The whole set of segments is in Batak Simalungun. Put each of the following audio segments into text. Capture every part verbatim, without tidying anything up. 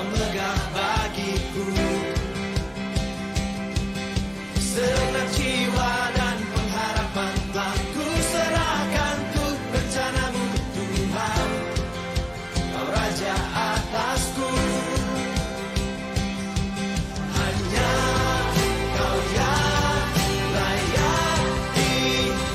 Megah bagiku, segenap jiwa dan pengharapan telah ku serahkan untuk rencanamu, Tuhan. Kau raja atasku, hanya Kau yang layak ditinggikan.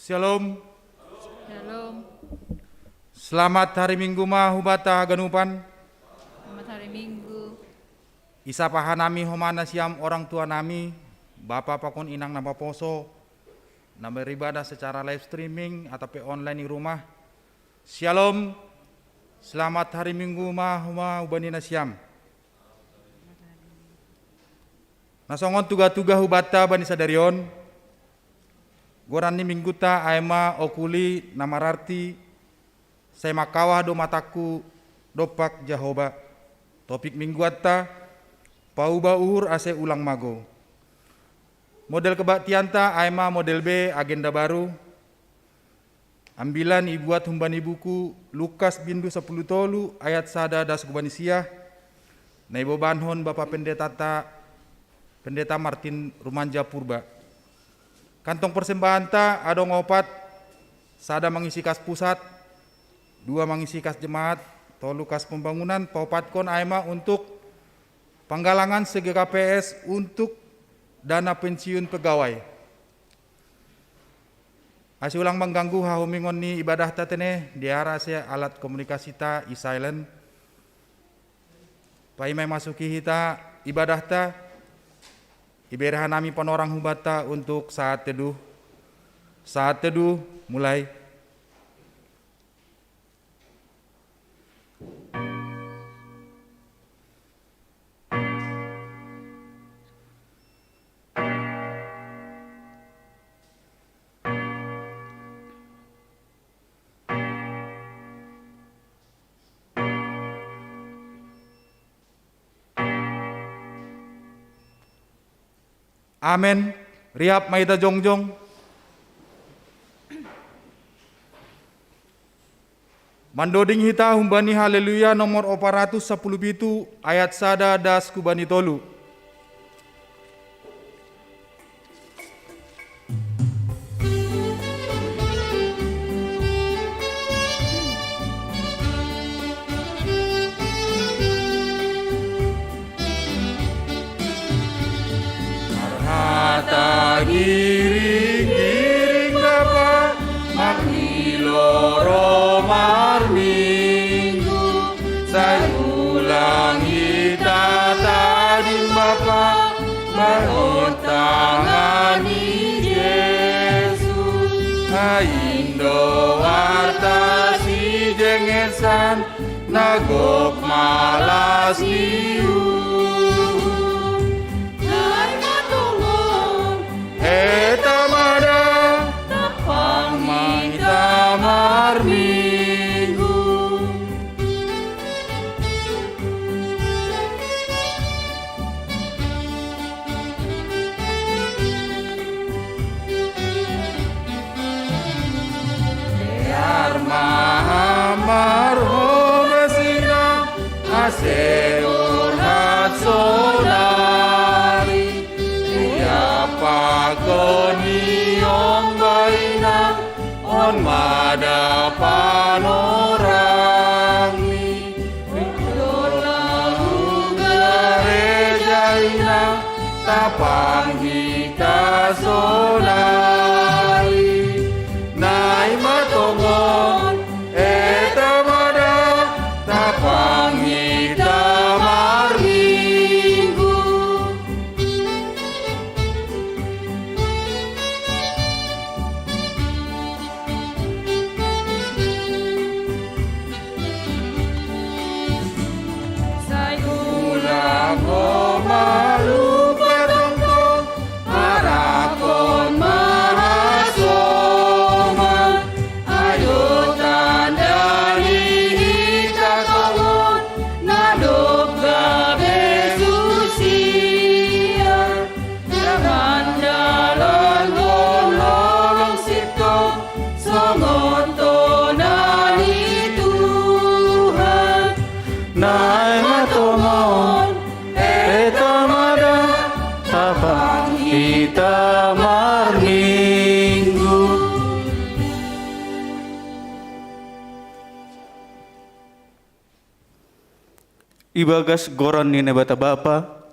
Shalom. Shalom. Selamat hari Minggu ma hubata haganupan. Selamat hari Minggu. Isapa hanami homa nasiam orang tua nami, bapa pakon inang na maposo, na beribadah secara live streaming atau pe online di rumah. Shalom. Selamat hari Minggu ma homa hubani nasiam. Na songon tuga-tuga hubata bani sadari on. Goran ni mingguta ai ma okuli na mararti, sai mangkawah do matangku dompak Jahowa. Topik mingguanta, pauba uhur ase ulang mago. Model kebaktianta ai ma model B, agenda baru. Ambilan ibuat humbani buku Lukas bindu sapuluh tolu ayat sada das hubani sia, na ibobankon Bapa Pendetata, Pendeta Martin Rumanja Purba. Kantong persembahanta adong opat, sada mangisi kas pusat, dua mangisi kas jemaat, tolu kas pembangunan, paopatkon ai ma untuk panggalangan se G K P S untuk dana pensiun pegawai. Ase ulang mangganggu hahumingon ni ibadahta tene, dear ase alat komunikasita i silent. Paima masuki hita ibadahta, ibere hanami panorang hubata untuk saat teduh. Saat teduh mulai. Amen. Riap ma hita jongjong. Mandoding hita humbani Haleluya nomor opat ratus sapuluh pitu ayat sada das hubani tolu. Marhata giring-giring Bapa, marmilo ro marminggu, sai ulang hita tading Bapa, marhot tangan ni Jesus. Ai do warta sijengesan, na gok malas ni uhum. Nai ma tongon, heta ma da, tampang ma hita marminggu. Dear ma ham marhobas inang, ase borhat sonari. Ia pakon ni omba inang, on ma da panorangni. Dohot hu gareja inang, tampang hita sonari. Nai ma tongon, heta ma da, tampang hita marminggu. Sai ulang ho ma lupa tongtong, marangkon ma hasoman. Ai do tanda ni hita tongon, na dob gabe susian. Jangan dalan holong sintong, songon tona ni Tuhan. Nai ma tongon, heta ma da, tampang hita marminggu. Ibagas goran ni Naibata Bapa,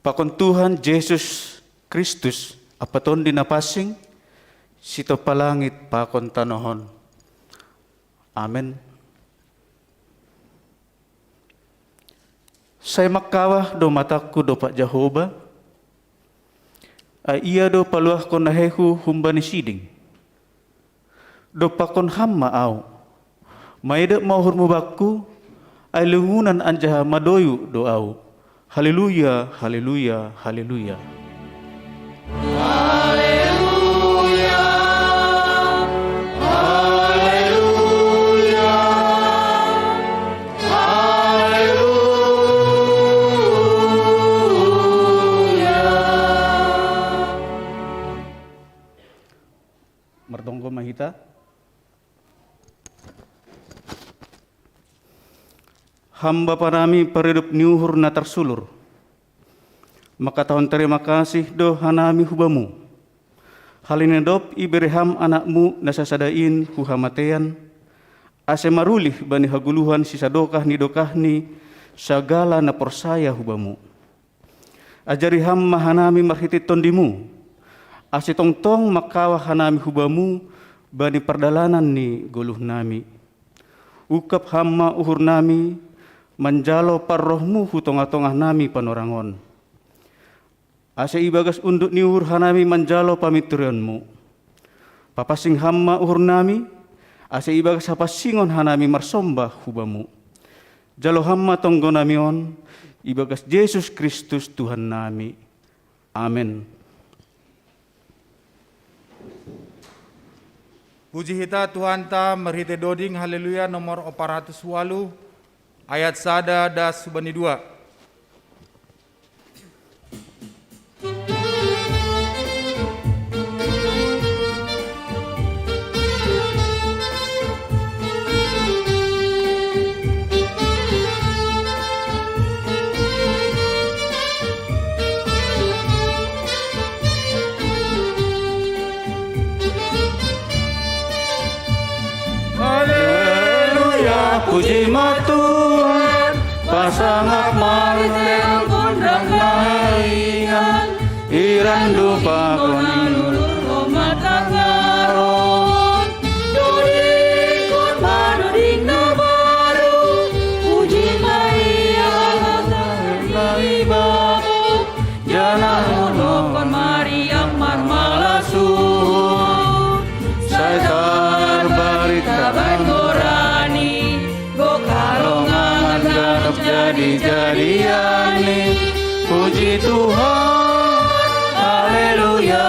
pakon Tuhan Jesus Kristus, Ampa Tondi na pansing, Sitopa langit pakon tanoh on. Amen. Sai mangkawah do matangku dompak Jahowa, ai Ia do paluahkon aheku humbani siding. Dompakkon Ham ma ahu, maidop ma uhurmu bakku, ai lungunan anjaha madoyu do ahu. Haleluya, haleluya, haleluya. Haleluya, haleluya, haleluya. Martonggo ma hita. Ham Bapa nami, paridop ni uhur na tarsulur, mangkatahon tarima kasih do hanami hu Bamu, halani na dob ibere Ham Anakmu na sasada in hu hamateian, ase marulih bani hagoluhan sisadokah ni dokahni sagala na porsaya hu Bamu. Ajari Ham ma hanami marhitei Tondimu, ase tongtong mangkawah hanami hu Bamu bani pardalanan ni goluhnami. Ungkap Ham ma uhurnami manjalo parrohMu hu tongah-tongahnami panorang on, ase ibagas unduk ni uhur hanami manjalo paminturonMu. Papansing Ham ma uhurnami, ase ibagas hapansingon hanami marsomba hu Bamu. Jalo Ham ma tonggonami on, ibagas Jesus Kristus Tuhannami. Amen. Puji hita Tuhanta marhitei doding Haleluya nomor opat ratus walu, ayat sada das hubani dua. Haleluya, puji ma Tuhan, pasangap ma riteon gondang na ringan, iran dupa koni lulur matangaro. Dodingkon ma doding na baru, puji ma Ia na ibamu. Janah unohkon mariang marmalasuhur, sai tarbarita bahen goran-Ni, gok halongangan ganup jadi-jadian-Ni. Puji Tuhan, haleluya.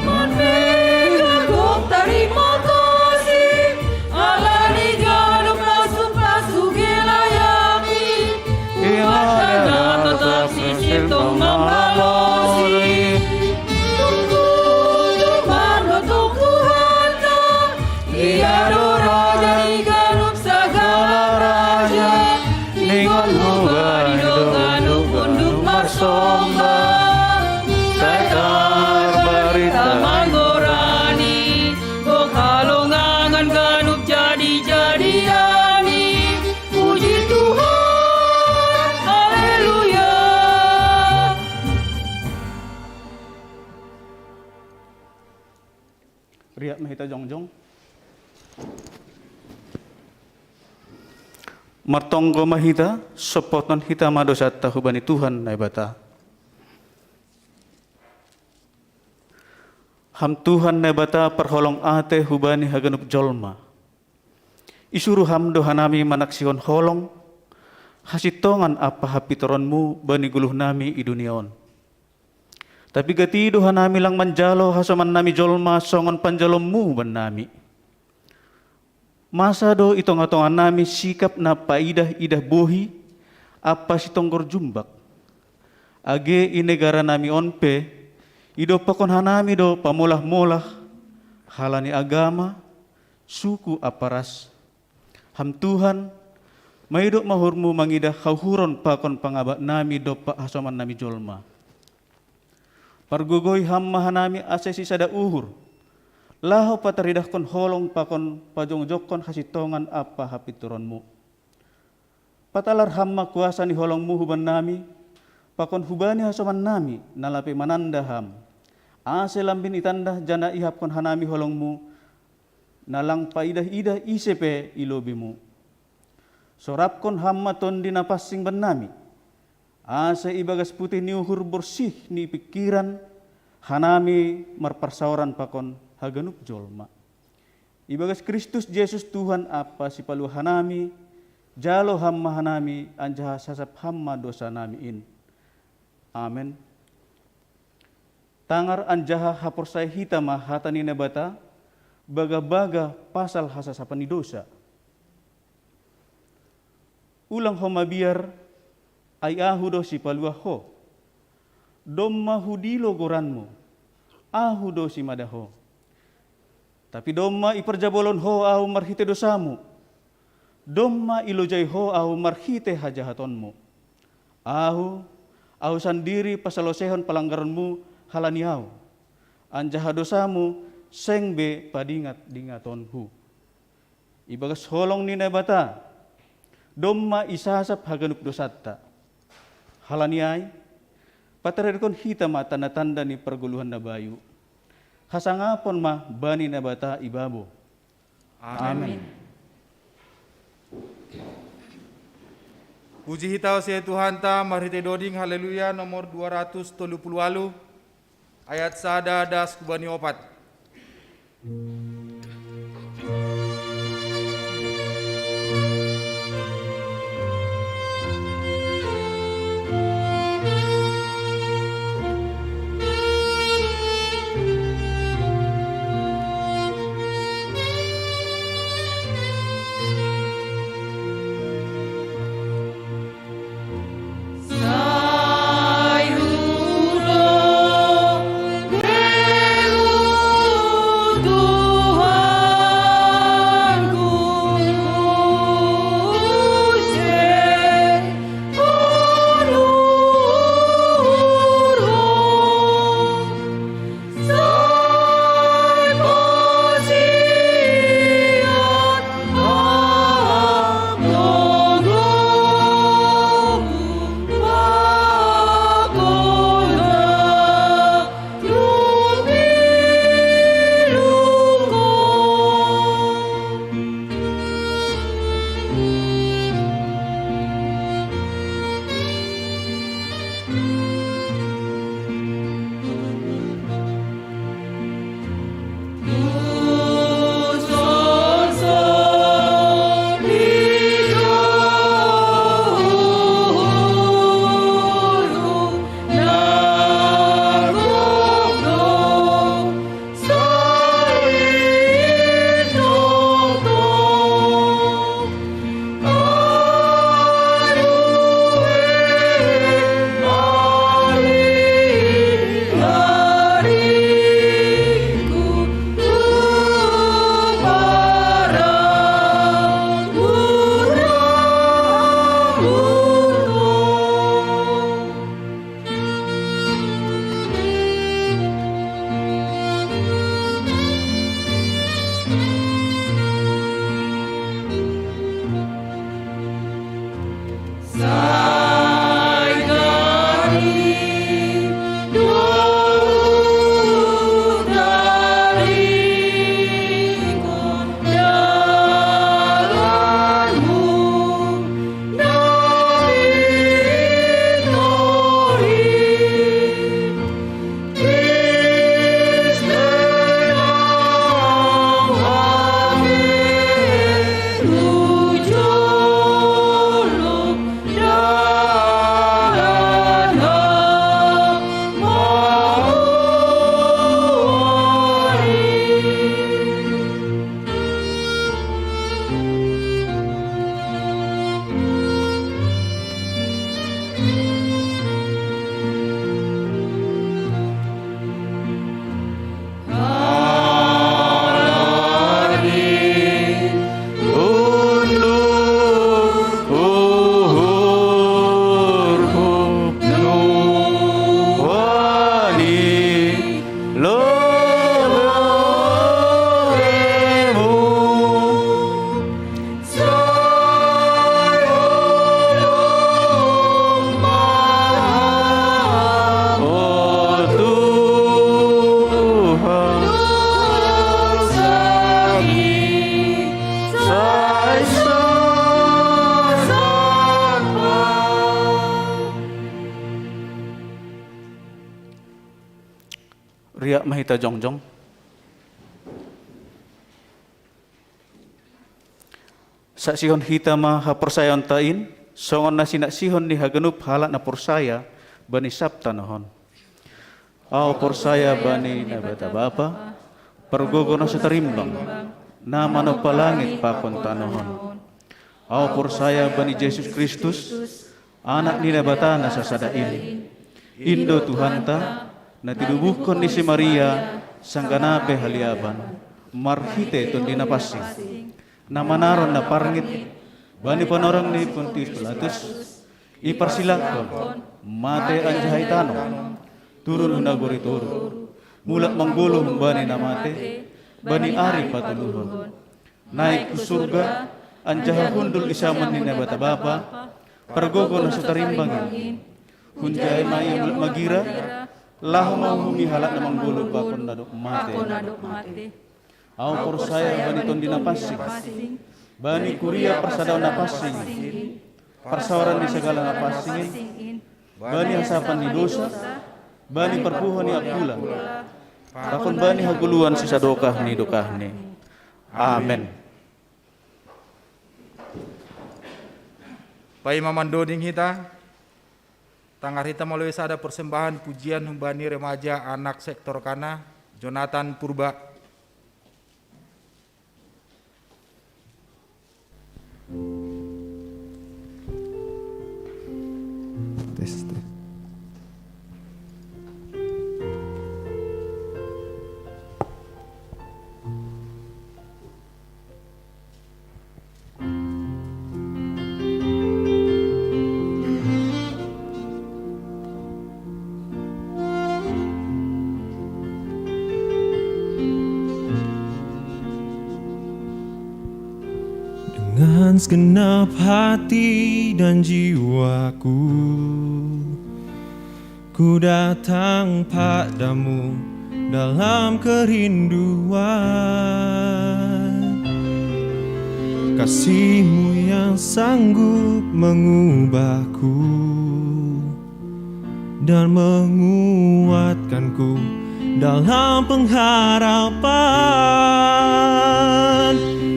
Marmegang gok tarima kasih, ala ni ganup pasu-pasu gelayang-Ni. Ia do na totap sisintong mangalosi. Tunggu, tunggu, mano tunggu hata. Ia do raja di ganup sagala raja. Ningon hubani do ganup unduk marsomba. Sai tarbarita ma goran-Ni, gok halongangan ganup jadi-jadian-Ni. Puji Tuhan, haleluya. Riak ma hita jongjong. Martonggo ma hita, sompothon hita ma dosanta hubani Tuhan Naibata. Ham Tuhan Naibata parholong atei hubani haganup jolma. Isuru Ham do hanami manaksihon holong, hasintongan ampa hapintoron-Mu bani goluhnami i dunia on. Tapi gati do hanami lang manjalo hasomannami jolma songon panjaloonmu bannami. Masa do i tongah-tongahnami sikap na paidah-idah bohi ampa sitonggor jumbak? Age i negaranami on pe, idompakkon hanami do pamolah-molah, halani agama, suku ampa ras. Ham Tuhan, Maidop ma uhurmu mangidah hauhuron pakon pangabat nami dompak hasoman nami jolma. Pargogoi ham ma hanami ase sisada uhur, laho pataridahkon holong pakon pajongjongkon hasintongan ampa hapintoronmu. Patalar ham ma kuasa ni holongmu hubannami, pakon hubani hasoman nami, na lape mananda ham. Ase lambin itanda janah ihapkon hanami holongmu, na lang paidah-idah ise pe i lobeimu. Sorapkon ham ma Tondi Na Pansing bannami, ase ibagas putih ni uhur borsih ni pingkiran, hanami marparsaoran pakon haganup jolma. Ibagas Kristus Jesus Tuhan ampa Sipaluah hanami, jalo ham ma hanami anjaha sasap ham ma dousa nami in. Amen. Tangar anjaha haporsaya hita ma hata ni Naibata, baga-baga pasal hasasapan ni dousa. Ulang ho mabiar, ai Ahu do Sipaluah ho. Domma hudilo goranmu, Ahu do simada ho. Tapi domma iparjabolon ho Ahu marhitei dousamu, domma ilojai ho Ahu marhitei hajahatonmu. Ahu, Ahu sandiri pasaloseihon palanggaronmu halani Ahu, anjaha dousamu seng be padingat-dingatonku. Ibagas holong ni Naibata, domma isasap haganup dousanta. Halani ai, pataridahkon hita ma tanda-tanda ni pargoluhan na bayu. Hasangapon ma bani Naibata ibabo. Amin. Puji hita ase Tuhanta marhitei doding Haleluya nomor dua ratus tolu puluh walu, ayat sada das hubani opat. Riak ma hita jongjong. Saksihon hita ma haporsayaonta in, songon na sinaksihon ni haganup halak na porsaya bani sab tanoh on. Ahu porsaya bani Naibata Bapa, pargogo na so tarimbang, na manompa langit pakon tanoh on. Ahu porsaya bani Jesus Kristus, Anak ni Naibata na sasada in. In do Tuhanta, na tinubuhkon ni si Maria, sanggah na pe haliaban, marhite Tondi Napansing, na manaron na parngit bani panorang ni Pontius Pilatus, iparsilangkon, mate anjaha itanom, turun hu nagori toruh, mulak manggoluh humbani na mate bani ari patoluhon. Naik hu surga, anjaha hundul i siamun ni Naibata Bapa, pargogo na so tarimbang in. Hunjai ma ia mulak magira, laho mauhumi halak na manggoluh pakon na dob mate. Ahu porsaya bani Tondi Napansing, bani kuria parsadaon na pansing, parsaoran ni sagala na pansing in, bani hasapan ni dosa, bani parpuho ni ampulan, pakon bani hagoluan sisadokah ni dokahni. Amen. Paima mandoding hita, tangar hita molo sada persembahan pujian humbani remaja anak sektor Kana, Jonathan Purba. Tes, tes. Dengan segenap hati dan jiwaku, ku datang padamu dalam kerinduan kasihmu yang sanggup mengubahku dan menguatkanku dalam pengharapan.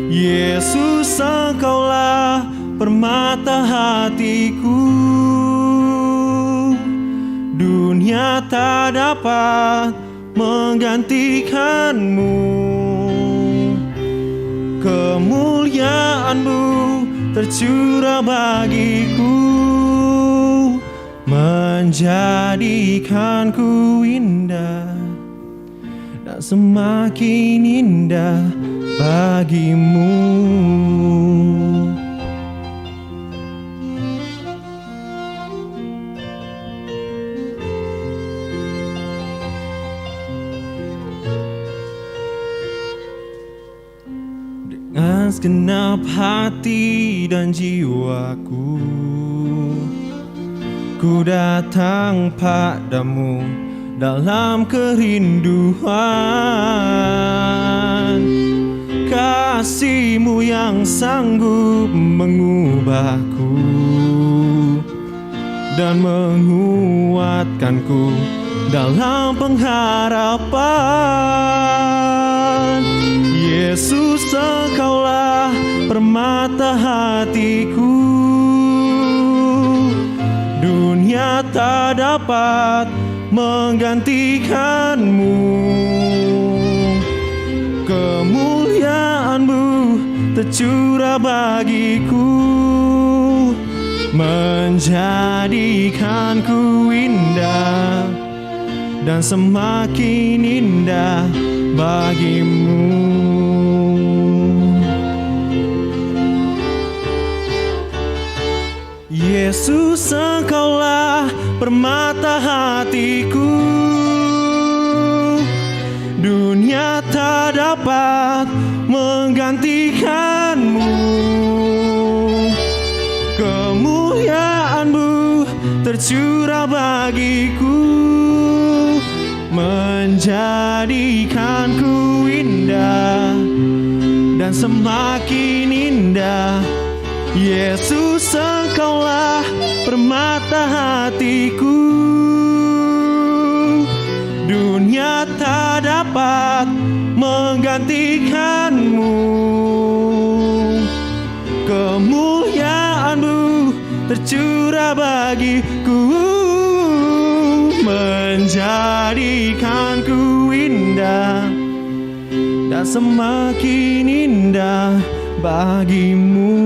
Yesus, Engkaulah permata hatiku. Dunia tak dapat menggantikanmu. Kemuliaanmu tercurah bagiku, menjadikanku indah dan semakin indah bagimu. Dengan segenap hati dan jiwaku, ku datang padamu dalam kerinduan. Kasihmu yang sanggup mengubahku dan menguatkanku dalam pengharapan. Yesus, Engkaulah permata hatiku. Dunia tak dapat menggantikanmu. Kemuliaanmu tercurah bagiku, menjadikanku indah dan semakin indah bagimu. Yesus, Engkaulah permata hatiku. Dunia tak dapat menggantikanmu. Kemuliaanmu tercurah bagiku, menjadikanku indah dan semakin indah. Yesus, Engkaulah permata hatiku. Dunia tak menggantikanmu. Kemuliaanmu tercurah bagiku, menjadikanku indah dan semakin indah bagimu,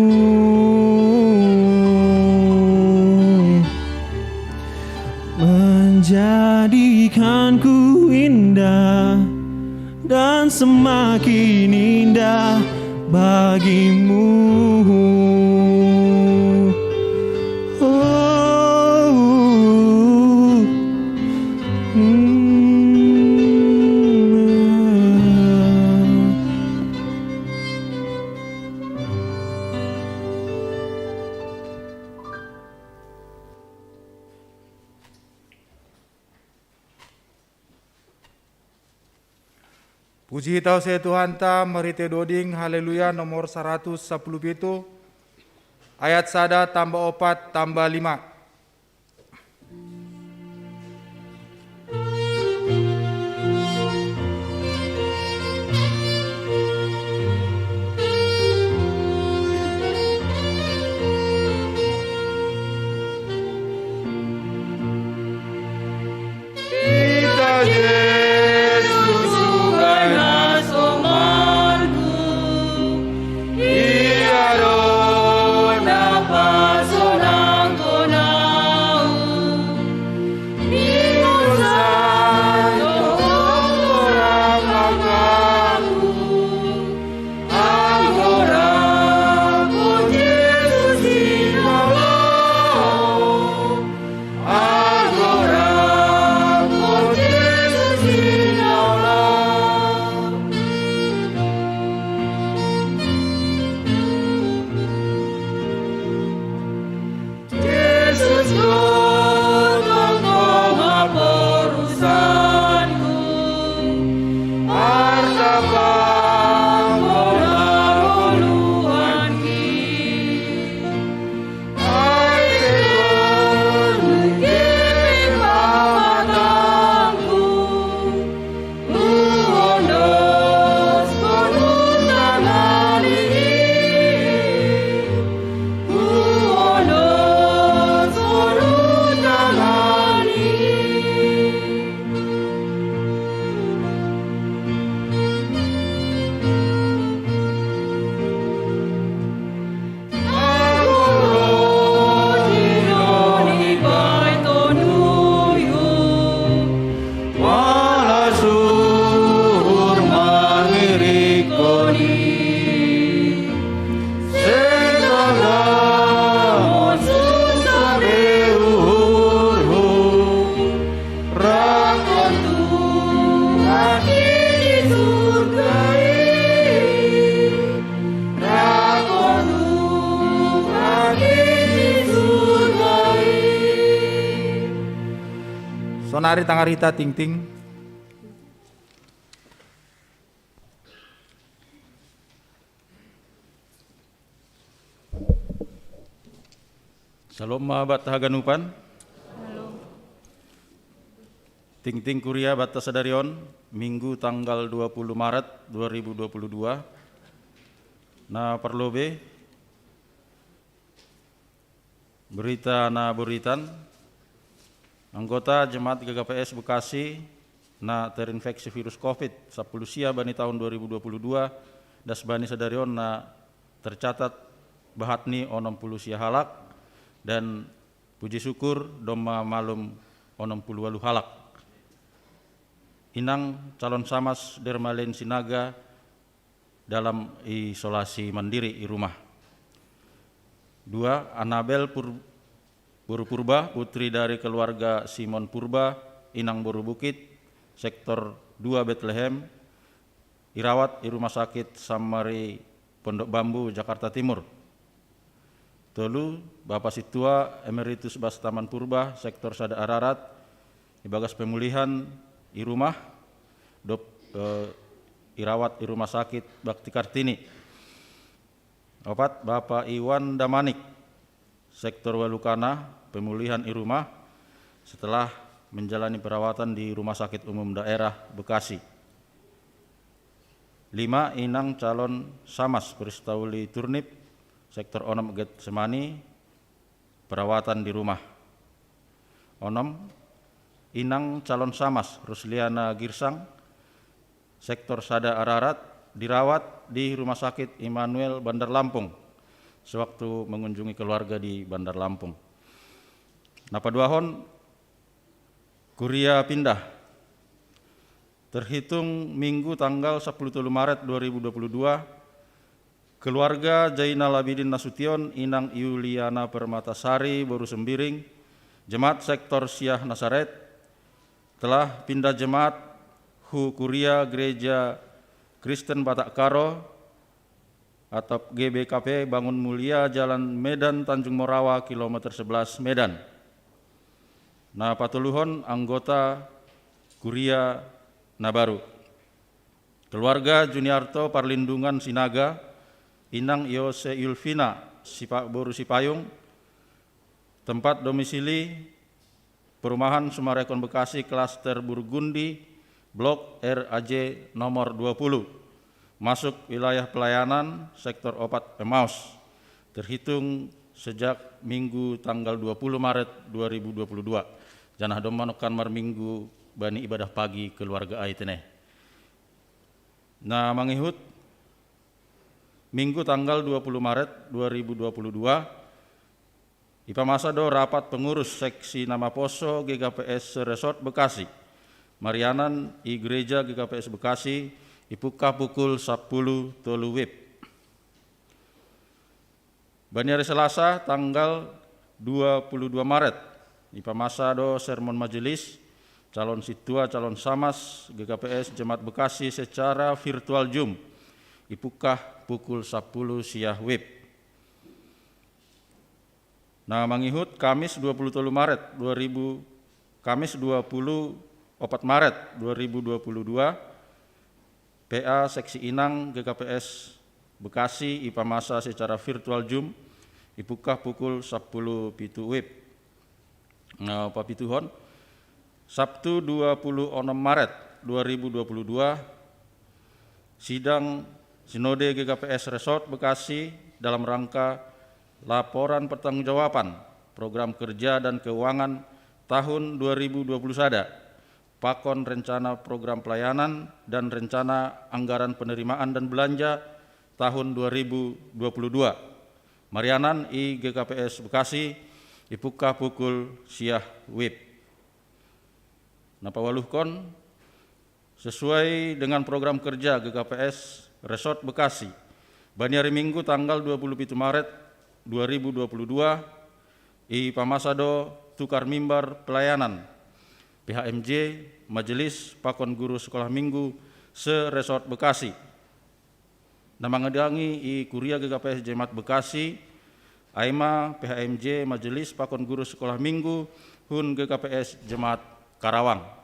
menjadikanku indah dan semakin indah bagimu. Oh. Hmm. Puji tau se Tuhanta. Mari te doding Haleluya nomor saratus sapuluh pitu, ayat sada tambah opat tambah lima. Ita Jesus ubai na somalku, ia do na pasonangkon au. Ningo sai tonggo rangkangku, agora ko Jesus di na ula. Agora ko Jesus di na ula. Jesus, tonggo ma porusanku, artapangko na oluanki. Ai te ko nungging pamatangku, huondoskon uta ngalingin. Huondoskon uta ngalingin. Rakon Tuhan di surga i. Rakon Tuhan di surga i. Sonari tangarita tingting. Salom ma batta haganupan. Tingting kuria batta sadari on, Minggu tanggal dua puluh Maret dua ribu dua puluh dua. Na parlobe, berita na boritan, anggota Jemaat G K P S Bekasi na terinfeksi virus covid sampulu sia bani taon dua ribu dua puluh dua, das bani sadari on na tercatat bahatni onom pulu sia halak, dan puji syukur domma malum onom pulu ualu halak. Inang calon samas Dermalen Sinaga dalam isolasi mandiri i rumah. Dua, Anabel Pur-, Boru Purba, putri dari keluarga Simon Purba, Inang Boru Bukit, sektor dua Betlehem, irawat i Rumah Sakit Sammari Pondok Bambu, Jakarta Timur. Tolu, Bapa Sintua Emeritus Bastaman Purba, sektor sada Ararat, ibagas pemulihan i rumah, dop, eh, irawat i Rumah Sakit Bakti Kartini. Opat, Bapa Iwan Damanik, sektor Walukana, pemulihan i rumah setelah menjalani perawatan di Rumah Sakit Umum Daerah Bekasi. Lima, inang calon Samas Kristauli Turnip, sektor onom Getsemani, perawatan di rumah. Onom, inang calon Samas Rusliana Girsang, sektor sada Ararat, dirawat di Rumah Sakit Immanuel Bandar Lampung sewaktu mengunjungi keluarga di Bandar Lampung. Napaduahon, kuria pindah. Terhitung Minggu tanggal sapuluh tolu Maret dua ribu dua puluh dua, keluarga Zainal Abidin Nasution, inang Yuliana Permatasari, boru Sembiring, jemaat sektor Siah Nasaret, telah pindah jemaat hu kuria Gereja Kristen Batak Karo atau G B K P Bangun Mulia, Jalan Medan, Tanjung Morawa, kilometer sebelas, Medan. Napatoluhon, anggota kuria na baru. Keluarga Juniarto Parlindungan Sinaga, inang Yose Yulvina, Sipa-, boru Sipayung, tempat domisili Perumahan Sumarekon Bekasi, Klaster Burgundi, Blok R A J nomor dua puluh, masuk wilayah pelayanan sektor opat Emmaus, terhitung sejak Minggu tanggal dua puluh Maret dua ribu dua puluh dua. Janah domma nongkan marminggu bani ibadah pagi keluarga ai tene. Na mangihut, Minggu tanggal dua puluh Maret dua ribu dua puluh dua, ipamasa do rapat pengurus seksi na maposo G K P S Resort Bekasi. Marianan i Gereja G K P S Bekasi, ipungkah pukul sapuluh tolu wib. Bani ari Selasa tanggal dua puluh dua Maret, ipamasa do sermon majelis calon sintua calon Samas G K P S Jemaat Bekasi secara virtual Zoom, ipungkah pukul sapuluh siah wib. Na mangihut, Kamis dua puluh tolu Maret dua ribu, Kamis dua puluh opat Maret dua ribu dua puluh dua, P A Seksi Inang G K P S Bekasi ipamasa secara virtual Zoom, ipungkah pukul sapuluh pitu wib. Na papituhon, Sabtu dua puluh onom Maret dua ribu dua puluh dua, sidang Sinode G K P S Resort Bekasi dalam rangka laporan pertanggungjawaban program kerja dan keuangan tahun dua ribu dua puluh sada, pakon rencana program pelayanan dan rencana anggaran penerimaan dan belanja tahun dua ribu dua puluh dua. Marianan i G K P S Bekasi, ipungkah pukul siah wib. Na pawaluhkon, sesuai dengan program kerja G K P S Resort Bekasi, bani ari Minggu tanggal dua puluh pitu Maret dua ribu dua puluh dua, ipamasa do tukar mimbar pelayanan P H M J, majelis pakon guru sekolah minggu se-Resort Bekasi. Na mangidangi i kuria G K P S Jemaat Bekasi, ai ma P H M J, majelis pakon guru sekolah minggu hun G K P S Jemaat Karawang.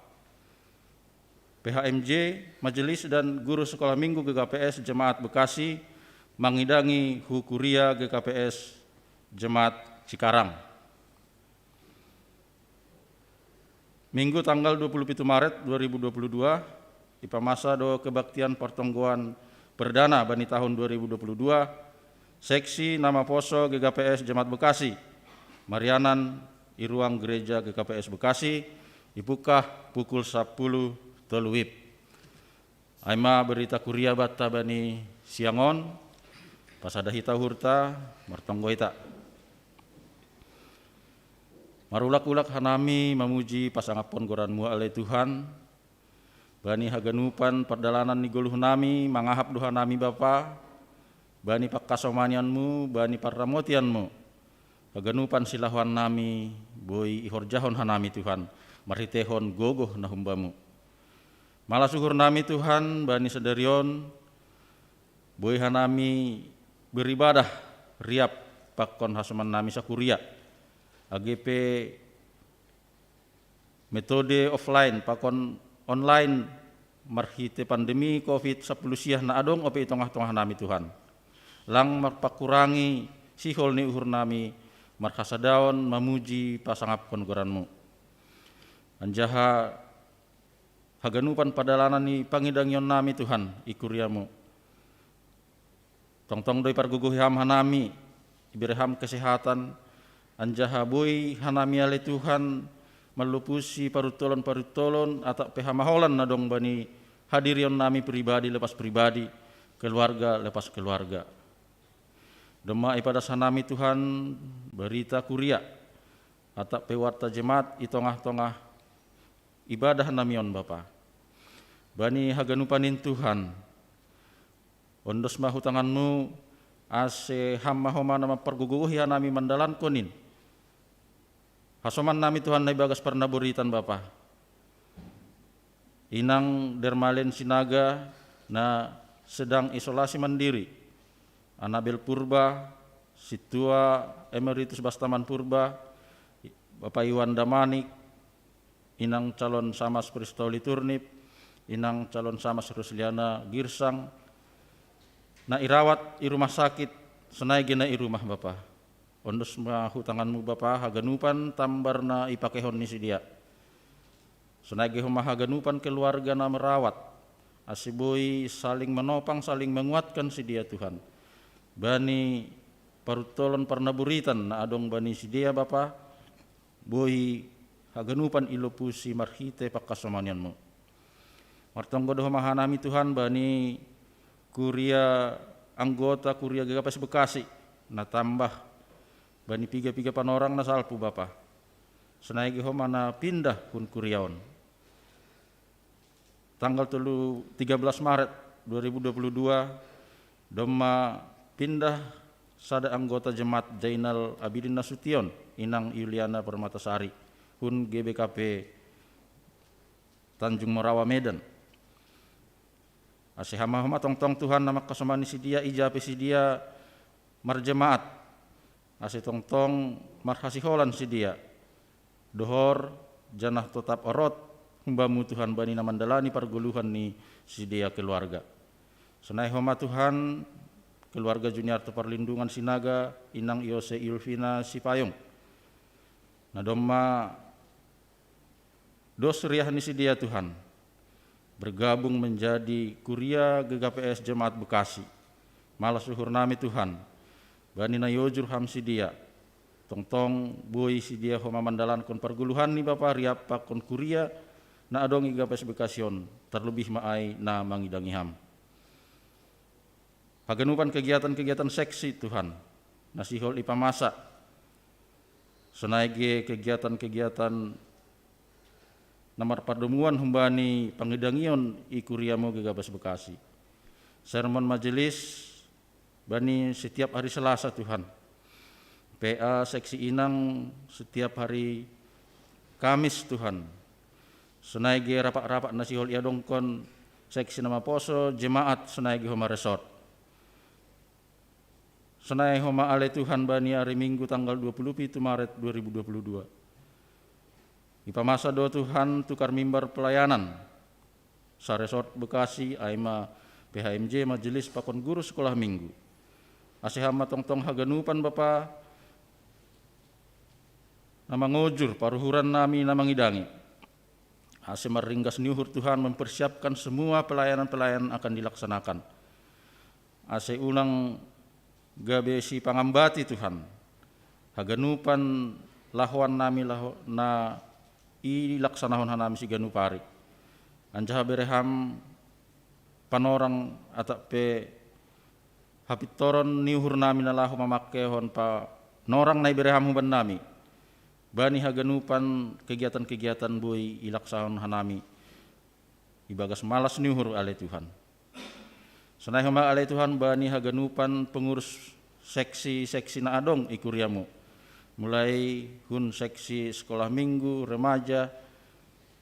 P H M J, majelis dan guru sekolah minggu G K P S Jemaat Bekasi, mangidangi hu kuria G K P S Jemaat Cikarang. Minggu tanggal dua puluh pitu Maret dua ribu dua puluh dua, ipamasa do kebaktian partonggoan perdana bani tahun dua ribu dua puluh dua, seksi na maposo G K P S Jemaat Bekasi, marianan i ruang gereja G K P S Bekasi, ipungkah pukul sapuluh tolu wib. Ai ma berita kuria banta bani siang on, pasada hita uhurta, martonggo hita. Marulak-ulak hanami mamuji pasangaphon goran-Mu ale Tuhan, bani haganupan pardalanan ni goluh nami mangahap do hanami Bapa, bani pangkasomanian-Mu, bani parramotian-Mu, haganupan silahoan nami boi ihorjahon hanami Tuhan, marhiteihon gogoh na humba-Mu. Malas uhur nami Tuhan, bani sadari on, boi hanami beribadah riap pakon hasoman nami sakuria, age pe metode offline pakon online marhite pandemi covid sapuluh siah na adong ope i tongah-tongah nami Tuhan. Lang marpakurangi sihol ni uhur nami marhasadaon mamuji pasangaphon goran-Mu. Anjaha haganupan pardalanan ni pangidangion nami Tuhan i kuria-Mu, Tongtong do ipargogohi Ham hanami, ibere Ham kesehatan, anjaha boi hanami ale Tuhan, mallopusi paruntolon-paruntolon atap pe hamaholan na dong bani hadirion nami pribadi lepas pribadi, keluarga lepas keluarga. Domma ipadas hanami Tuhan, berita kuria, atap pe warta jemaat i tongah-tongah ibadah nami on Bapa. Bani haganupan in Tuhan, ondos ma hu tanganmu, ase Ham ma homa na mampargogohi hanami mandalankon in. Hasoman nami Tuhan na ibagas parnaboritan Bapa. Inang Dermalen Sinaga na sedang isolasi mandiri. Anabel Purba, Sintua Emeritus Bastaman Purba, Bapak Iwan Damanik, Inang Calon Samas Pristoli Turnip, Inang Calon Samas Rusliana Girsang, na irawat i rumah sakit, sonai ge na i rumah Bapa. Ondos ma hu tanganmu Bapa haganupan tambar na ipakehon ni sidea. Sonai ge homa haganupan keluarga na merawat, ase boi saling menopang, saling menguatkan sidea Tuhan. Bani paruntolon parnaboritan na adong bani sidea Bapa, boi haganupan ilopusi marhite pangkasomanianmu. Martonggo do homa hanami Tuhan bani kuria anggota kuria G K P S Bekasi, na tambah bani piga-piga panorang na salpu Bapa. Sonai ge homa na pindah hun kuria on. Tanggal tolu, tiga belas Maret dua ribu dua puluh dua, domma pindah sada anggota jemaat Jainal Abidin Nasution, Inang Yuliana Permatasari, hun G B K P Tanjung Morawa Medan. Ase Ham ma homa tongtong Tuhan na mangkasomani sidea, ija pe sidea marjemaat, ase tongtong marhasiholan sidea. Dohor, janah totap orot humbamu Tuhan bani na mandalani pargoluhan ni sidea keluarga. Sonai homa Tuhan, keluarga Juniarto Parlindungan Sinaga, Inang Yose Ilvina Sipayung. Na domma dos riah ni sidea Tuhan, bergabung menjadi kuria G K P S Jemaat Bekasi. Malas uhur nami Tuhan, bani na iojur Ham sidea. Tongtong boi sidea homa mandalankon pargoluhan ni Bapa riap pakon kuria na adong i G K P S Bekasi on, tarlobih ma ai na mangidangi Ham. Haganupan kegiatan-kegiatan seksi Tuhan, na sihol ipamasa. Sonai ge kegiatan-kegiatan na marpardomuan humbani pangidangion i kuriamu G K P S Bekasi. Sermon majelis bani setiap hari Selasa Tuhan. P A seksi Inang setiap hari Kamis Tuhan. Sonai ge rapat-rapat na sihol iadongkon seksi na maposo jemaat sonai ge homa resort. Sonai homa ale Tuhan bani ari Minggu tanggal dua puluh pitu Maret dua ribu dua puluh dua. Ipamasa do Tuhan tukar mimbar pelayanan. Saresort Bekasi, ai ma P H M J, majelis pakon guru sekolah Minggu. Ase Ham ma tongtong haganupan Bapa na mangojur paruhuran nami na mangidangi. Ase marringgas ni uhur Tuhan mempersiapkan semua pelayanan-pelayanan akan dilaksanakan. Ase unang gabe sipangambati Tuhan haganupan lahoan nami laho, na ilaksanahon hanami siganup ari. Anjaha bere Ham panorang atap pe hapintoron ni uhur nami na laho mamangkehon panorang na ibere Ham huban nami. Bani haganupan kegiatan-kegiatan boi ilaksahon hanami ibagas malas ni uhur ale Tuhan. Sonai homa ale Tuhan bani haganupan pengurus seksi-seksi na adong i kuriamu. Mulai hun seksi sekolah minggu, remaja,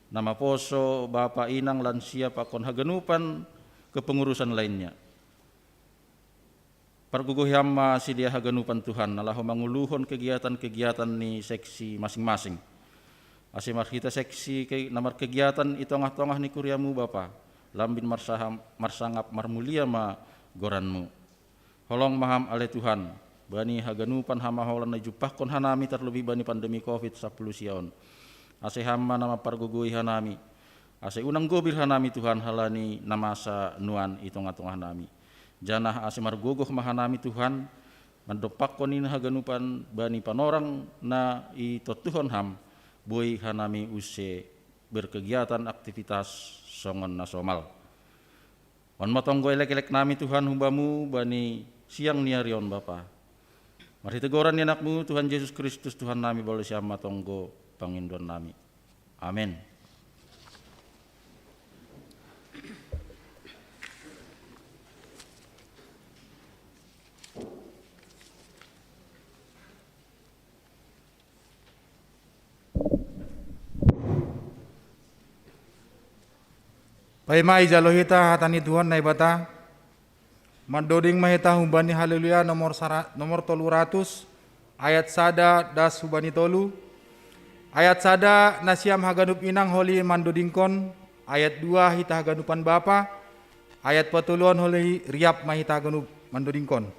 na maposo, bapa, inang, lansia pakon haganupan kepengurusan lainnya. Pargogohi Ham ma sidea haganupan Tuhan, na laho manguluhon kegiatan-kegiatan ni seksi masing-masing. Ase marhite seksi ke, na markegiatan i tongah-tongah ni kuriamu Bapa, lambin marsaha, marsangap marmulia ma goranmu. Holong ma Ham ale Tuhan, bani haganupan hamaholan na ijumpahkon hanami tarlobih bani pandemi covid sapuluh sia on. Ase Ham ma na mampargogohi hanami, ase unang gobir hanami Tuhan halani na masa nuan i tongah-tongah nami. Janah ase margogoh ma hanami Tuhan, mandompakkon in haganupan bani panorang na itontuhon Ham, boi hanami use berkegiatan aktivitas songon na somal. On ma tonggo elekelek nami Tuhan hu Bamu bani siang ni ari on Bapa. Marhite goran ni Anak-Mu Tuhan Jesus Kristus Tuhan nami, balosiam ma tonggo pangindoan nami. Amen. Paima ijalo hita hata ni Tuhan Naibata. Mandoding ma hita humbani Haleluya nomor sara-, nomor tolu ratus, ayat sada das hubani tolu. Ayat sada, nasiam haganup inang holi mandodingkon. Ayat dua, hita haganupan bapa. Ayat patoluhon holi riap ma hita haganup mandodingkon.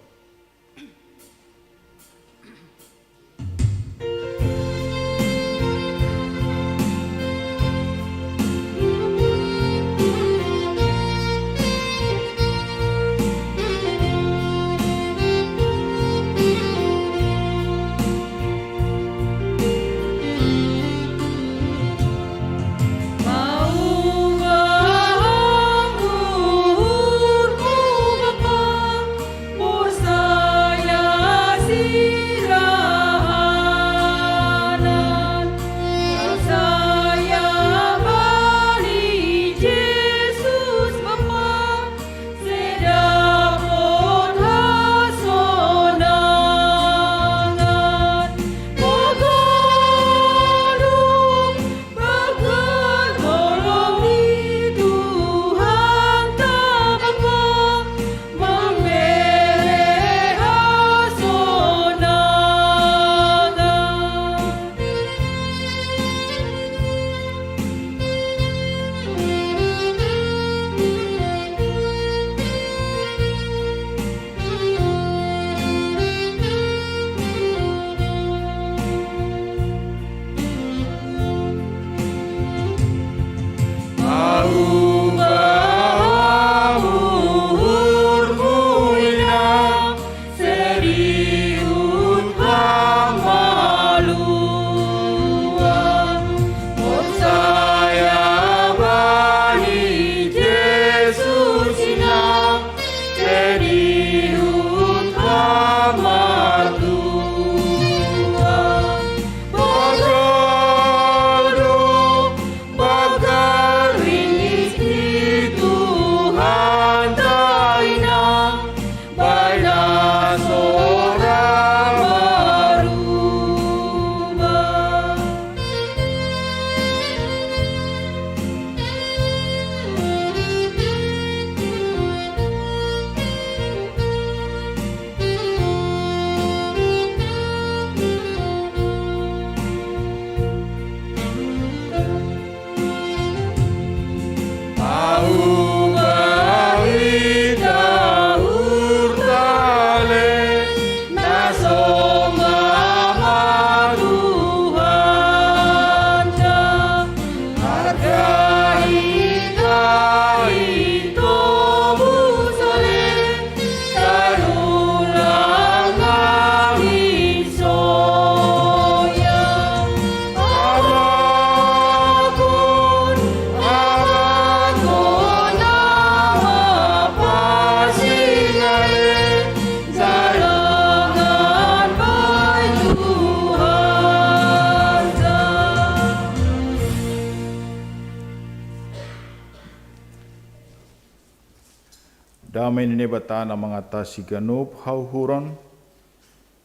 Dame ni Naibata na mangatasi ganup hauhuron,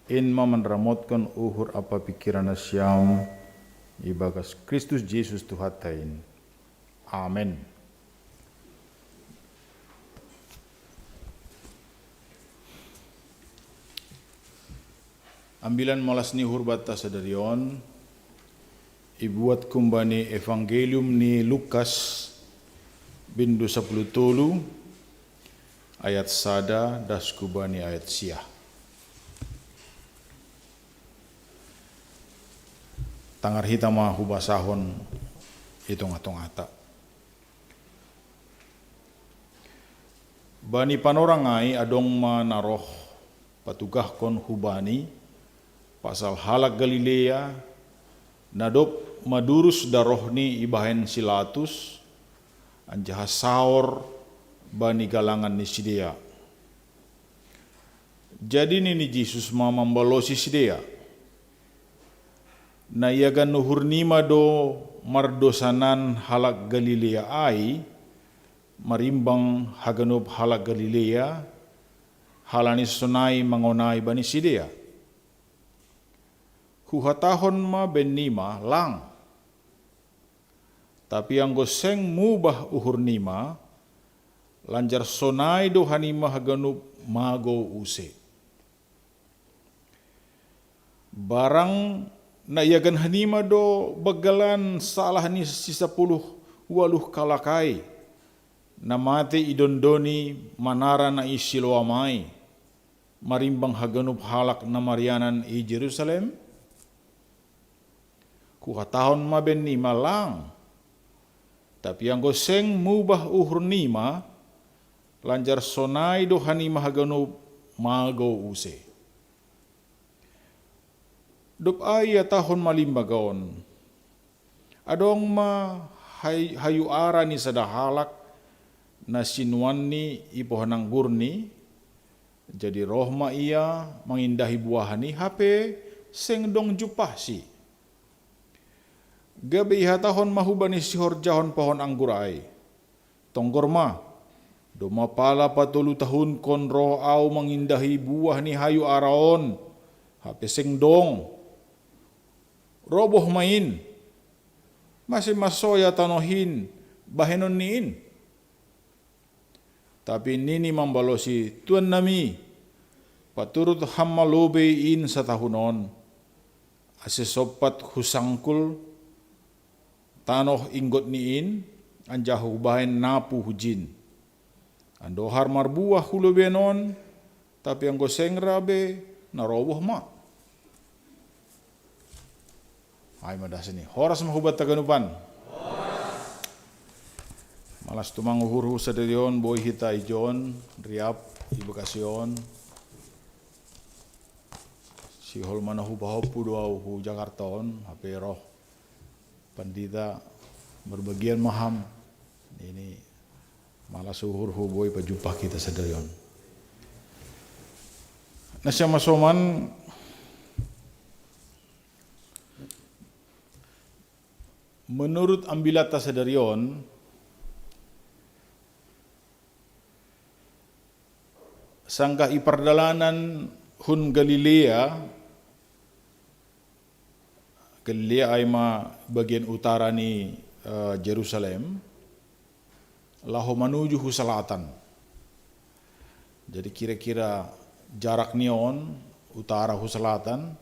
in ma manramotkon uhur ampa pingkiran nasiam ibagas Kristus Jesus Tuhanta in. Amen. Ambilan molas ni uhur banta sadari on, ibuat humbani Evangelium ni Lukas, bindu sapuluh tolu, ayat sada das humbani ayat sia. Tangar hita ma hubasahon i tongah-tongahta. Bani panorang ai adong ma na roh patugahkon hu Bani pasal halak Galilea, na dob madurus darohni ibahen si Latus, anjaha saor bani galangan ni sidea. Jadi nini Jesus ma mambalosi sidea: Na iagan uhurnima do mardosanan halak Galilea ai, marimbang haganup halak Galilea, halani sonai mangonai bani sidea? Huhatahon ma bennima: Lang! Tapi anggo seng mubah uhurnima, lanjar sonai do hanima haganup magou use. Barang na iagan hanima do banggalan salah ni sisapuluh ualuh kalak ai, na mate idondoni manara na i Siloam ai, marimbang haganup halak na marianan i Jerusalem? Huhatahon ma bennima: Lang! Tapi anggo seng mubah uhurnima, lanjar sonai do hanima haganup magou use. Dob ai ihatahon ma limbaga on: Adong ma hay- hayu ara ni sada halak, na sinuanni i pohon anggurni, jadi roh ma ia mangindahi buahni, hape seng dong jumpahsi. Gabe ihatahon ma hubani sihorjahon pohon anggur ai: Tonggor ma, domma pala patolu tahunkon roh ahu mangindahi buah ni hayu ara on, hape seng dong. Roboh ma in, mase ma soya tanoh in bahenonni in? Tapi nini mambalosi: Tuannami, paturut Ham ma lobei in satahun on, ase sompat husangkul tanoh inggotni in, anjaha hubahen napu hujin. Andohar marbuah hu lobeian on, tapi anggo seng ra be, na roboh ma. Ai ma dasni. Horas ma hubanta haganupan. Malas tumang uhurhu sadari on, boi hita ijon, riap, i Bekasi on. Sihol ma na hupahompu do ahu hu Jakarta on, hape roh pandita marbagian ma ham. Ini malas uhurhu, boi pajumpah hita sadari on. Na sian masoman, menurut ambilanta sadari on, sanggah i pardalanan hun Galilea, Galilea ai ma bagian utara ni, eh, Jerusalem, laho manuju hu selatan. Jadi kira-kira jarak ni on, utara hu selatan,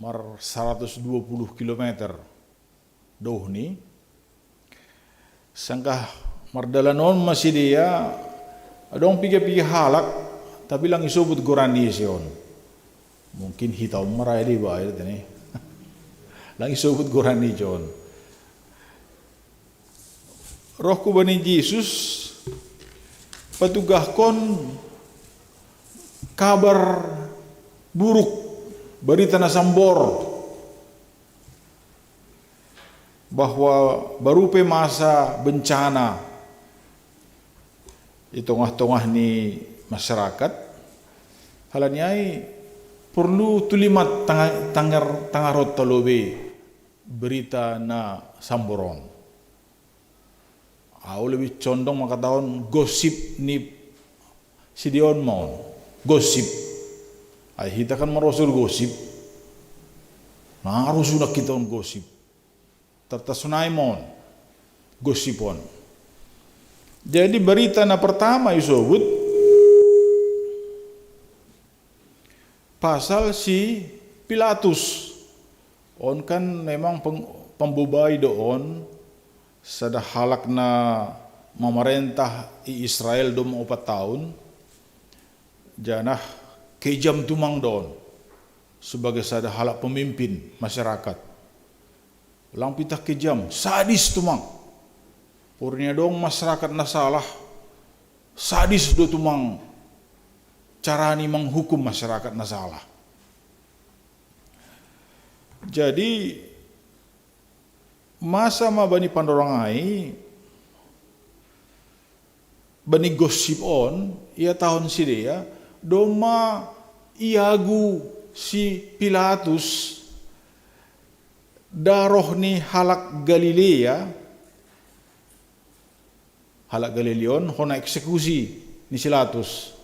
mar saratus dua puluh kilometer douhni. Sanggah mardalan on ma sidea, adong piga-piga halak, tapi lang isobut goran ni ise on. Mungkin hita on ma ra i deba, ai, tene. Lang isobut goran ni ise on. Roh hu Bani Jesus patugahkon kabar buruk, barita na sambor, bahwa baru pe masa bencana i tongah-tongah ni masyarakat, halani ai porlu tulimat tanga-, tangar-, tangaronta lobei berita na sambor on. Ahu lebih condong mangkatahon gosip ni sidea on ma on. Gosip. Ai hita kan marosuh gosip. Na rosuh na hita on gosip. Tartasonai ma on gosip on. Jadi berita na pertama isobut pasal si Pilatus. On kan memang peng-, pambobai do on, sada halak na mamarentah i Israel domma opat taon, janah kejam tumang do on sebagai sada halak pemimpin masyarakat. Lang pitah kejam, sadis tumang. Porini adong masyarakat na salah, Sadis do tumang carani manghukum masyarakat na salah. Jadi masa ma bani pandorang ai, bani gosip on, ia tahun sidea, doma iagu si Pilatus daroh ni halak Galilea, halak Galilea on hona eksekusi ni si Pilatus.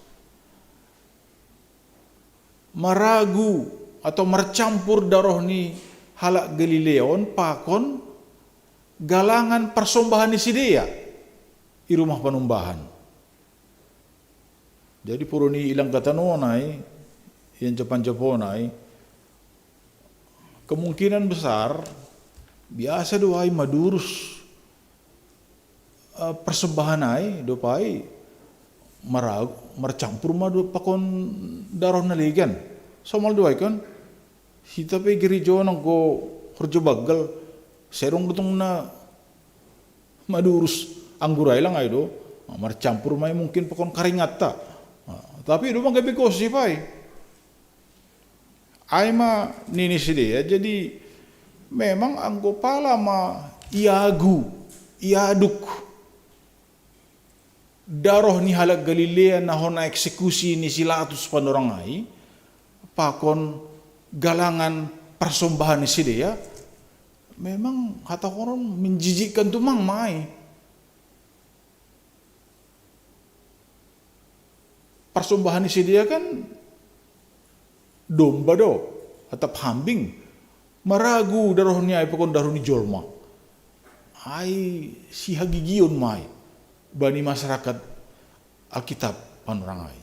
Maragu atau marcampur daroh ni halak Galilea on pakon galangan parsombahan ni sidea i rumah panumbahan. Jadi puru ni ilang katanonai, ilang japan-japonai, kemungkinan besar biasa do ai madurus eh, persembahan ai, dopai maragu, marcampur ma do pakon daroh na legan. Somal do ai kan, hita pe gereja on anggo horja baggal, sedang dotong na madurus anggur ai lang ai do, marcampur mai mungkin pakon karingatta. Tapi do ma gabe gosip ai. Ai ma nini sidea, jadi memang anggo pala ma iagu, iaduk daroh ni halak Galilea na hona eksekusi ni si Pilatus pandorang ai, pakon galangan parsombahan ni sidea, memang hata horon menjijikkan tumang ma ai. Parsombahan ni sidea kan domba do, atap hambing, maragu daroh ni ai pakon daroh ni jolma. Ai sihagigion ma ai bani masyarakat Alkitab pandorang ai.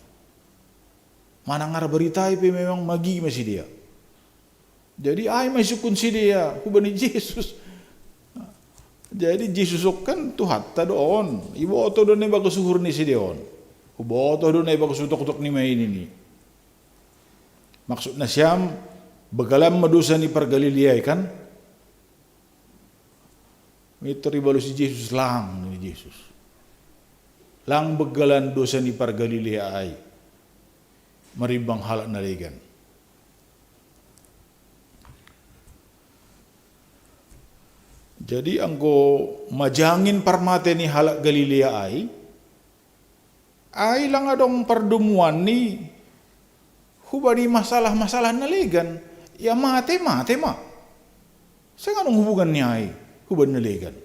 Manangar berita ai pe memang magi ma sidea. Jadi ai ma isungkun sidea hubani Jesus. Jadi Jesus on kan Tuhanta do on, iboto do na i bagas uhur ni sidea on. Huboto do na i bagas utoktok ni ma ini ni. Maksud nasiam, bagalan ma dosa ni pargalilea i kan? Mintor ibalosi Jesus, lang ni Jesus. Lang bagalan dosa ni pargalilea ai marimbang halak na legan. Jadi anggo majangin parmate ni halak Galilea ai, ai lang adong pardomuan ni hubani masalah-masalah na legan. Ia mate, mate ma. Seng adong hubungan ni ai hubani na legan.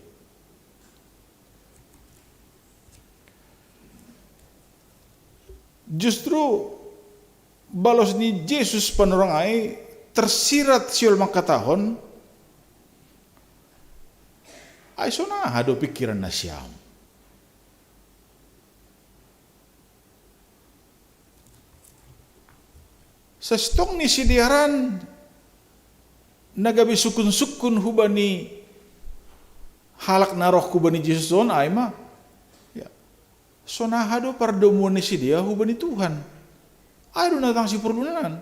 Justru balos ni Jesus pandorang ai tersirat siol mangkatahon, ai sonaha do pikiran nasiam? Sestong ni sidea ran na gabe sukun-sukun hubani halak na roh hubani Jesus on ai ma, ya, sonaha do pardomuan ni sidea hubani Tuhan? Ai do na tang siporlunan.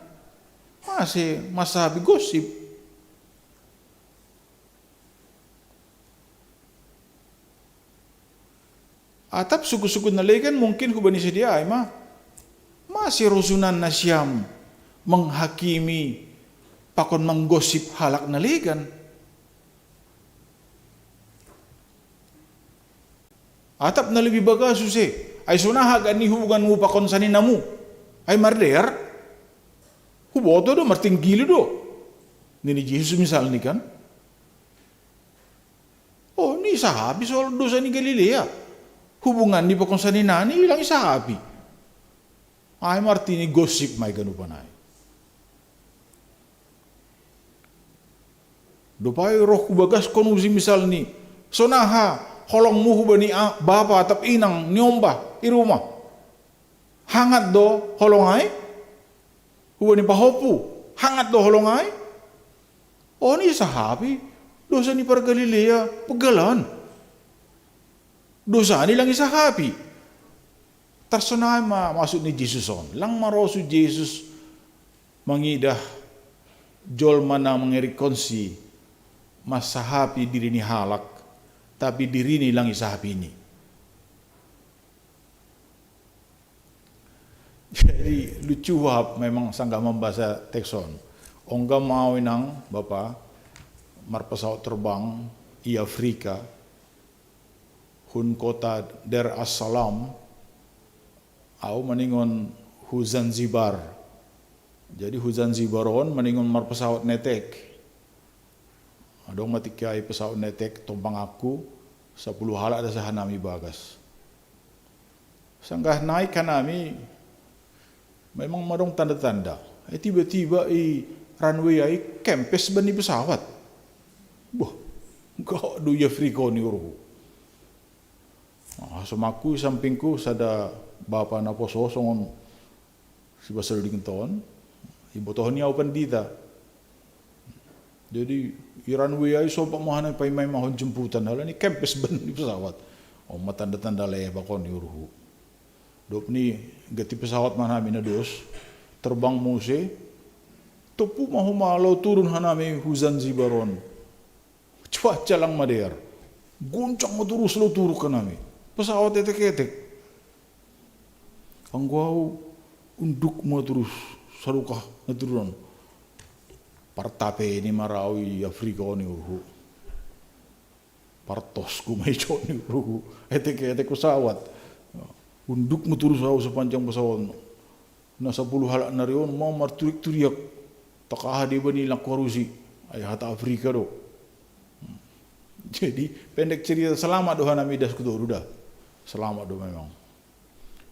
Mase masahapi gosip. Atap suku-suku na legan mungkin hubani sidea ai ma, mase rosunan nasiam menghakimi pakon manggosip halak na legan? Atap na lebih bagas use, ai sonaha gani hubunganmu pakon saninamu? Ai mardear? Huboto do, martinggili do, nini Jesus misalni kan. Oh, ni sahapi soal dosa ni Galilea. Hubungan ni pakon saninani ilang isahapi. Ai martini gosip mai ganupan ai. Dopai roh hubagas konusi misalni, sonaha holongmu hubani bapa atap inang niombah i rumah. Hangat do holong ai? Hubani pahompu, hangat do holong ai? Oh, ni sahapi, dosa ni pargalilea pegalan. Dosa ni lang isahapi. Tarsonai ma maksud ni Jesus on. Lang marosu Jesus mangidah jolma na mangerikonsi masahapi diri ni halak, tapi dirini lang isahapini. Jadi lucu hap memang sanggah mambasa teks on. Ongga mau inang bapa marpasawat terbang i Afrika, hun kota Dar es Salaam, au maningon hu Zanzibar. Jadi hu Zanzibar on maningon marpasawat netek. Adong ma tingki ai pasawat netek tompang aku, sapuluh halak da sa hanami bagas. Sanggah naik hanami, memang madong tanda-tanda. Eh, tiba-tiba i runway ai kempes ban ni pesawat. Boh, gawat do i Afrika on i uruhu. Ah, hasomangku i sampingku sada bapa na poso songon si Basel dington, ibotohon i au pandita. Jadi i runway ai sompat ma hanami paima-imahon jemputan, halani kempes ban ni pesawat. On ma tanda-tanda lepak on i uruhu. Dob ni ganti pesawat ma hanami na dos, terbang muse, tompu ma homa laho turun hanami hu Zanzibar on. Cuaca lang madear. Goncang ma torus laho turun hanami. Pesawat etek-etek. Anggo au unduk ma torus sadokah na turun on. Partapeni ma ra au i Afrika on i uruhu. Partosku ma i on i uruhu. Etek-etek pesawat. Unduk ma torus au sapanjang pesawat on. Na sapuluh halak nari on ma marturiak-turiak. Takaha deba ni langkuarusi. Ai hata Afrika do. Jadi pendek cerita, selamat do hanami das ku toru da. Selamat do memang.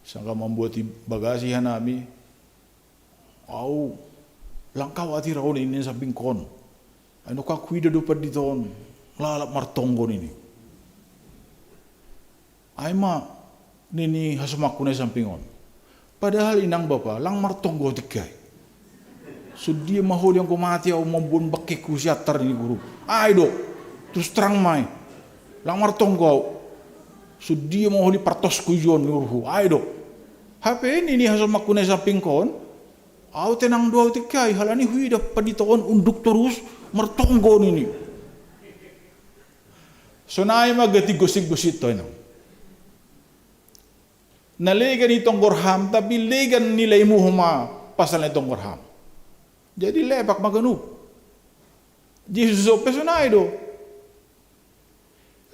Sanggah mambuati bagasi hanami, au lang kawat hira on i ninna sampingku on. Ai nokangku ida do pandita on lalap martonggo nini. Ai ma nini hasomangku na i samping on. Padahal inang bapa lang martonggo tingki ai. Songon dia ma holi anggo mate au mamboan bangkeku siantar nini guru. Ai do. Terus terang ma i. Lang martonggo au. Songon dia ma holi partosku i on ni uruhu. Ai do. Hape nini hasomangku na i sampingku on. Au tenang do au tingki ai halani huida pandita on unduk torus martonggo nini. Sonai ma gati gosip-gosip to inang. Na legan i tonggor ham, tapi legan nilaimu homa pasal na i tonggor ham. Jadi lepak ma ganup. Jesus ope sonai do.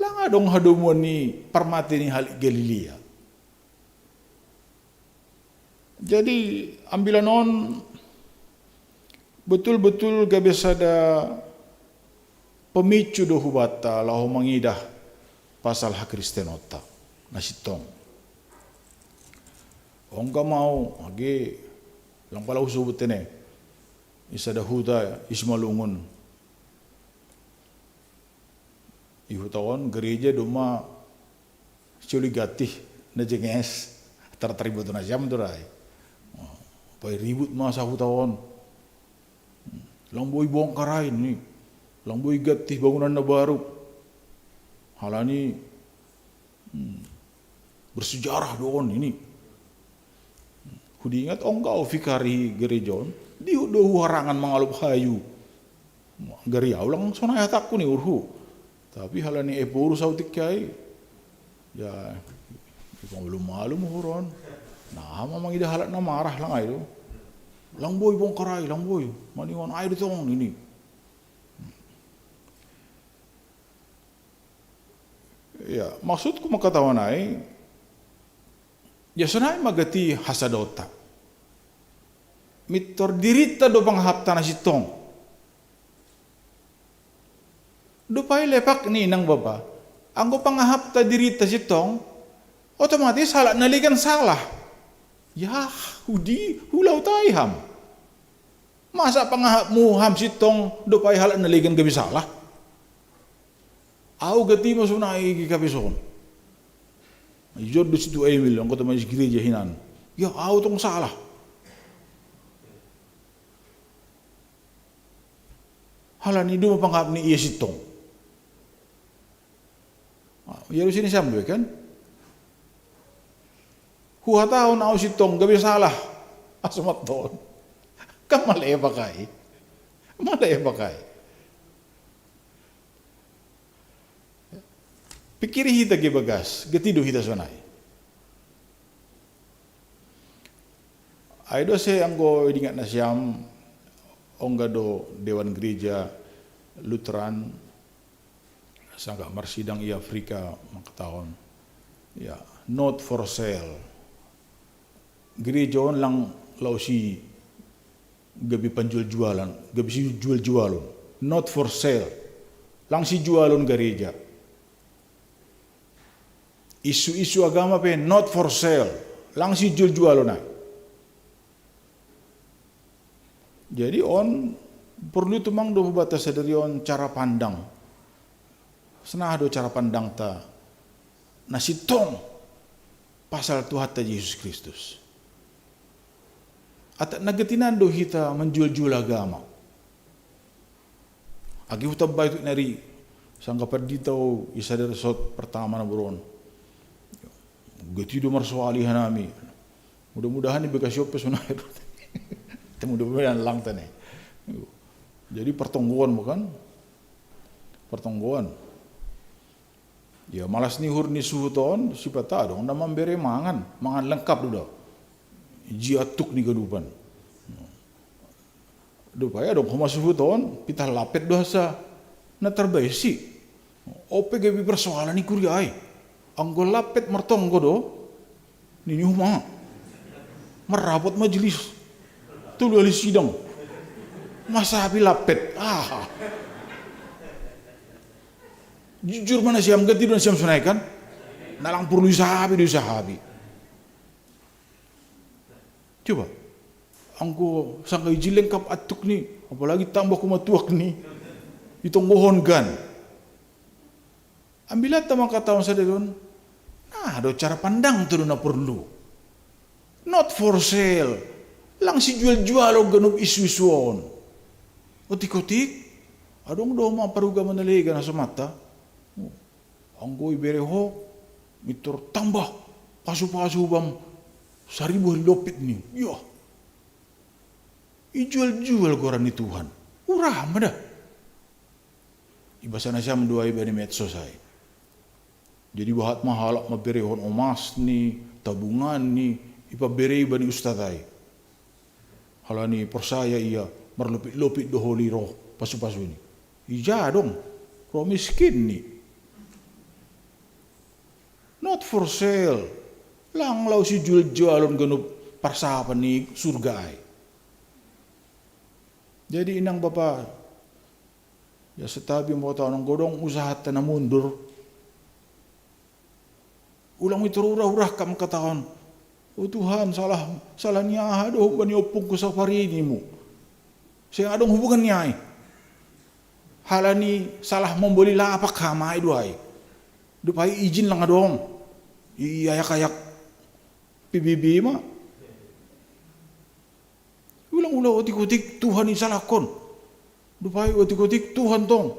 Lang adong hadomuan ni parmate ni halak Galilea. Jadi ambilan on betul-betul gabe sada pemicu do hubanta laho mangidah pasal hakristenonta na sintong. Ongga mau age lang pala husubut tene i sada huta i Simalungun. I huta on gereja doma sioli gantih na jenges, tartaribut na siam tu rai. Pai ribut ma sahuta on. Lang boi bongkar ai ni. Lang boi gantih bangunan na baru. Halani, hmm, bersejarah do on ini. Hudingat ongga au vikari gereja on, dihut do huharangan mangalop hayu. Gari au lang sonai hatangku ni uruhu. Tapi halani eporus au tingki ai. Ya, ipamalum-malum uhur on. Nah, ma mangidah halak na marah lang ai do. Lang boi bongkar ai, lang boi. Maningon ai do tong ini. Ya, maksudku mangkatahon ai, ya sonai ma gati hasadonta. Mintor dirinta do pangahapta na sintong. Dope ai lepak ni inang bapa. Anggo pangahapta dirinta sintong, otomatis halak na legan salah. Ya, hudi, hulaut ai ham. Masa pangahapmu ham sintong dope ai halak na legan gabe salah? Au gati ma sonai i kapison. Ijon do si Tua Emil, anggota majelis gereja hinan. Ya, au tong salah. Halani doma pangahap ni ia sintong. Ah, ia do sini sam do kan? Huhatahon au sintong gabe salah. Aso matton. Kan male pakai. Male pakai. Pikiri hita ge bagas, gati do hita sonai. Ai do ase anggo idingat nasiam, ongga do dewan gereja Lutheran sangkap marsidang i Afrika mangkatahon, ya, not for sale. Gereja on lang laho si gabe panjual-jualan, gabe si jual-jualon. Not for sale. Lang si jualon gereja. Isu-isu agama pe not for sale. Lang si jual-jualon ai. Jadi on perlu tumang do hubatas sadari on cara pandang. Senah do cara pandangta na sintong pasal Tuhanta Jesus Kristus. Atap nangkin tinan do hita manjual-jual agama. Agi hutambai tu nari sanggapan dita o i sadari sot pertama na boron. Gati do marsoali hanami. Mudah-mudahan i bekas ope sonai. Mudah-mudahan lang tane. Jadi pertonggoan bukan? Pertonggoan. Ya, malas ni uhur ni suhut on, sipata adong na mambere mangan, mangan lengkap do da. Jiatuk ni ganupan. Dope adong homa suhut on, pitah lapet do asa na tarbaisi. Ope gabe persoalan i kuria ai. Anggo lapet martonggo do, nini homa. Marrapot majelis. Tolu ali sidang. Masapi lapet. Ah. Jujur ma nasiam, gati do nasiam sonai kan? Na lang porlu isahabi do isahabi. Coba. Anggo sangka ijin lengkap atuk ni, apalagi tambah homa tuak ni. Itonggohon gan. Ambilanta mangkatahon sadari on, na do cara pandangta do na porlu. Not for sale. Lang si jual-jualon ganup isu-isu on. Otik-otik, adong do homa parugama na legan asa mata. Anggo ibere ho, mitor tambah pasu-pasu bam saribu hari lopit ni. Iya. Ijual-jual goran ni Tuhan. Urah ma da. Ibasa nasiam do ai bani medsos ai. Jadi bahat ma halak maberehon omas ni, tabungan ni, ipaberei bani ustad ai. Halani porsaya ia, marlopit-lopit do holi roh pasu-pasu ni. Ija adong, roh miskin ni. Not for sale. Lang laho si jual-jualon ganup parsahapan ni surga ai. Jadi inang bapa, ya, santabi mangkatahon anggo adong usahanta na mundur. Ulang mitor urah-urah kam mangkatahon, "O Tuhan, salah, salah ni aha do humbani ompungku sapari nimu? Seng adong hubungan ni ai. Halani salah mamboli lapak hami do ai. Dope ijin lang adong. Iayak-ayak P B B ma." Ulang ula otik-otik Tuhan isalahkon. Dope otik-otik Tuhan tong.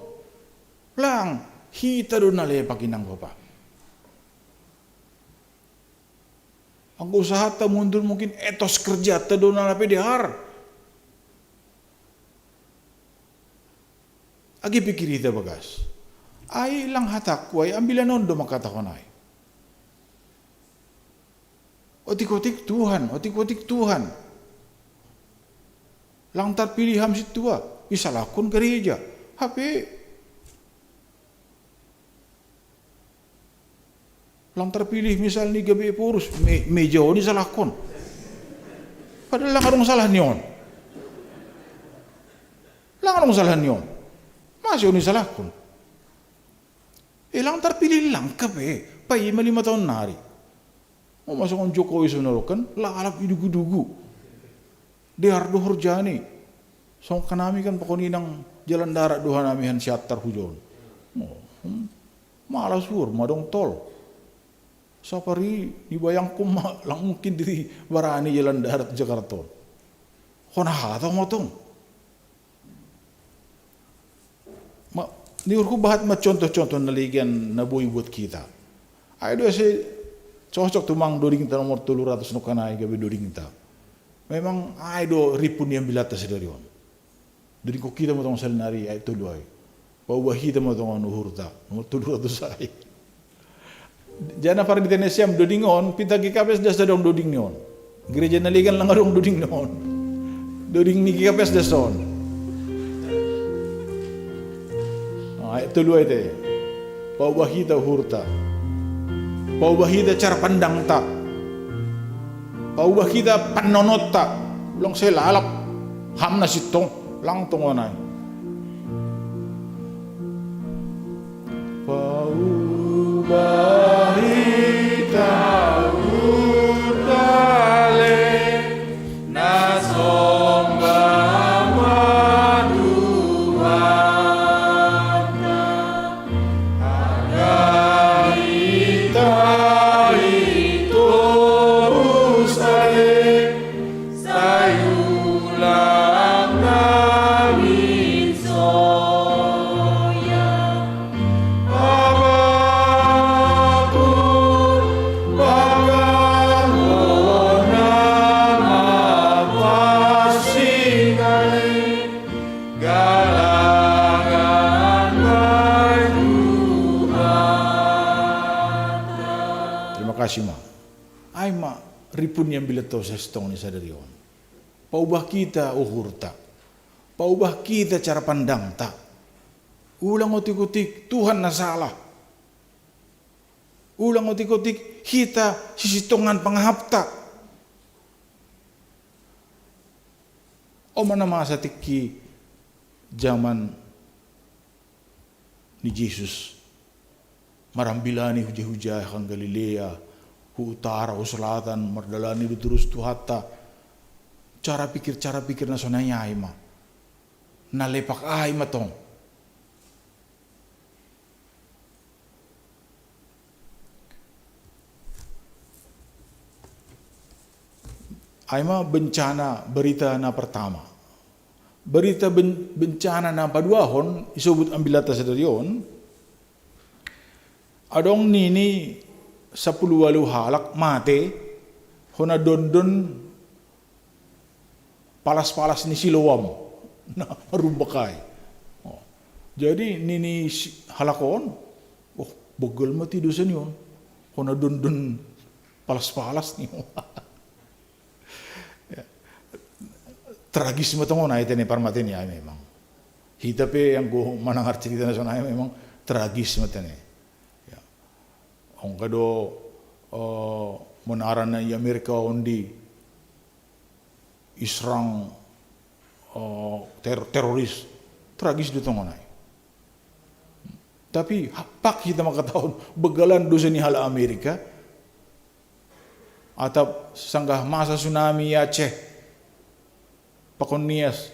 Lang, hita do na lepak inang bapa. Anggo usahanta mundur mungkin etos kerjanta do na lape dear. Agi pikir hita bagas. Ai lang hatangku ai ambilan on do mangkatahon ai. Otik-otik Tuhan, otik-otik Tuhan. Lang tarpilih ham sintua, isalahkon gereja. Hape lang tarpilih misal ni gabe porus, me, meja on isalahkon. Padahal lang adong salah ni on. Lang adong salah ni on. Mase on isalahkon. E lang tarpilih lang hape, paima lima taon nari. O, ma songon Jokowi sonari kan, lalap idugu-dugu. Dear do horjani. Songon hanami kan pokokna inang jalan darat do hanami han Siantar hujaon. O, hmm. Malas uhur, ma adong tol. Sapari nibayangku ma lang mungkin dibarani jalan darat Jakarta on. Hona hatang ma tong. Ma, niurku bahat ma contoh-contoh na legan na boi buat hita. Ai do ase cocok tumang dodingta nomor tolu ratus nangkin ai gabe dodingta. Memang ai do ripu ni ambilanta sadari on. Dodingkon hita ma tong saonari ayat tolu ai. Paubah hita ma tong uhurta nomor tolu ratus ai. Jana parditene siam doding on, pinta G K P S das adong doding ni on. Gereja na legan lang adong doding na on. Doding ni kikapes da son. Ah, ayat tolu ayat e. Paubah hita uhurta. Paubah hita cara pandangta. Paubah hita panonotta. Ulang sai lalap. Ham na sintong. Lang tongonai. Paubah hita uhurta le, na sombah ma Tuhanta. Angka hita i tobu sale, sai ulang namin soya. Apapun pangangona ma pasi nai, galangan ma Tuhanta. Terima kasih, Ma. Ai ma ripun ni ambilatta sasintong ni sadari on. Paubah hita uhurta. Paubah hita cara pandangta. Ulang otik-otik Tuhan na sala. Ulang otik-otik hita sisintongan pangahapta. Oma na masa tingki zaman ni Jesus. Marambilan i hujai-hujai, hangkan Galilea, hu utara, hu selatan, mardalan i do torus Tuhanta. Cara pikir, cara pikir na sonai ai ma. Na lepak ai ma tong. Ai ma bencana, berita na pertama. Berita ben-, bencana na paduahon, isobut ambilatta sadari on. Adong nini sampulu ualu halak mate, hona dondon palas-palas ni Siloam. Na marumbak ai. Oh. Jadi nini si-, halak on, oh, begal ma i dosa ni on. Hona dondon palas-palas ni on. Ya. Tragis ma tongon ai tene parmate ni ai memang. Hita pe anggo manangar cerita na sonai memang tragis ma tene. Ya. Angka do, eh, menara na i Amerika on di iserang, eh, ter-, teroris, tragis do tongon ai. Tapi ha-, pak hita mangkatahon begalan dosa ni halak Amerika, atap sanggah masa tsunami i Aceh, pakon Nias,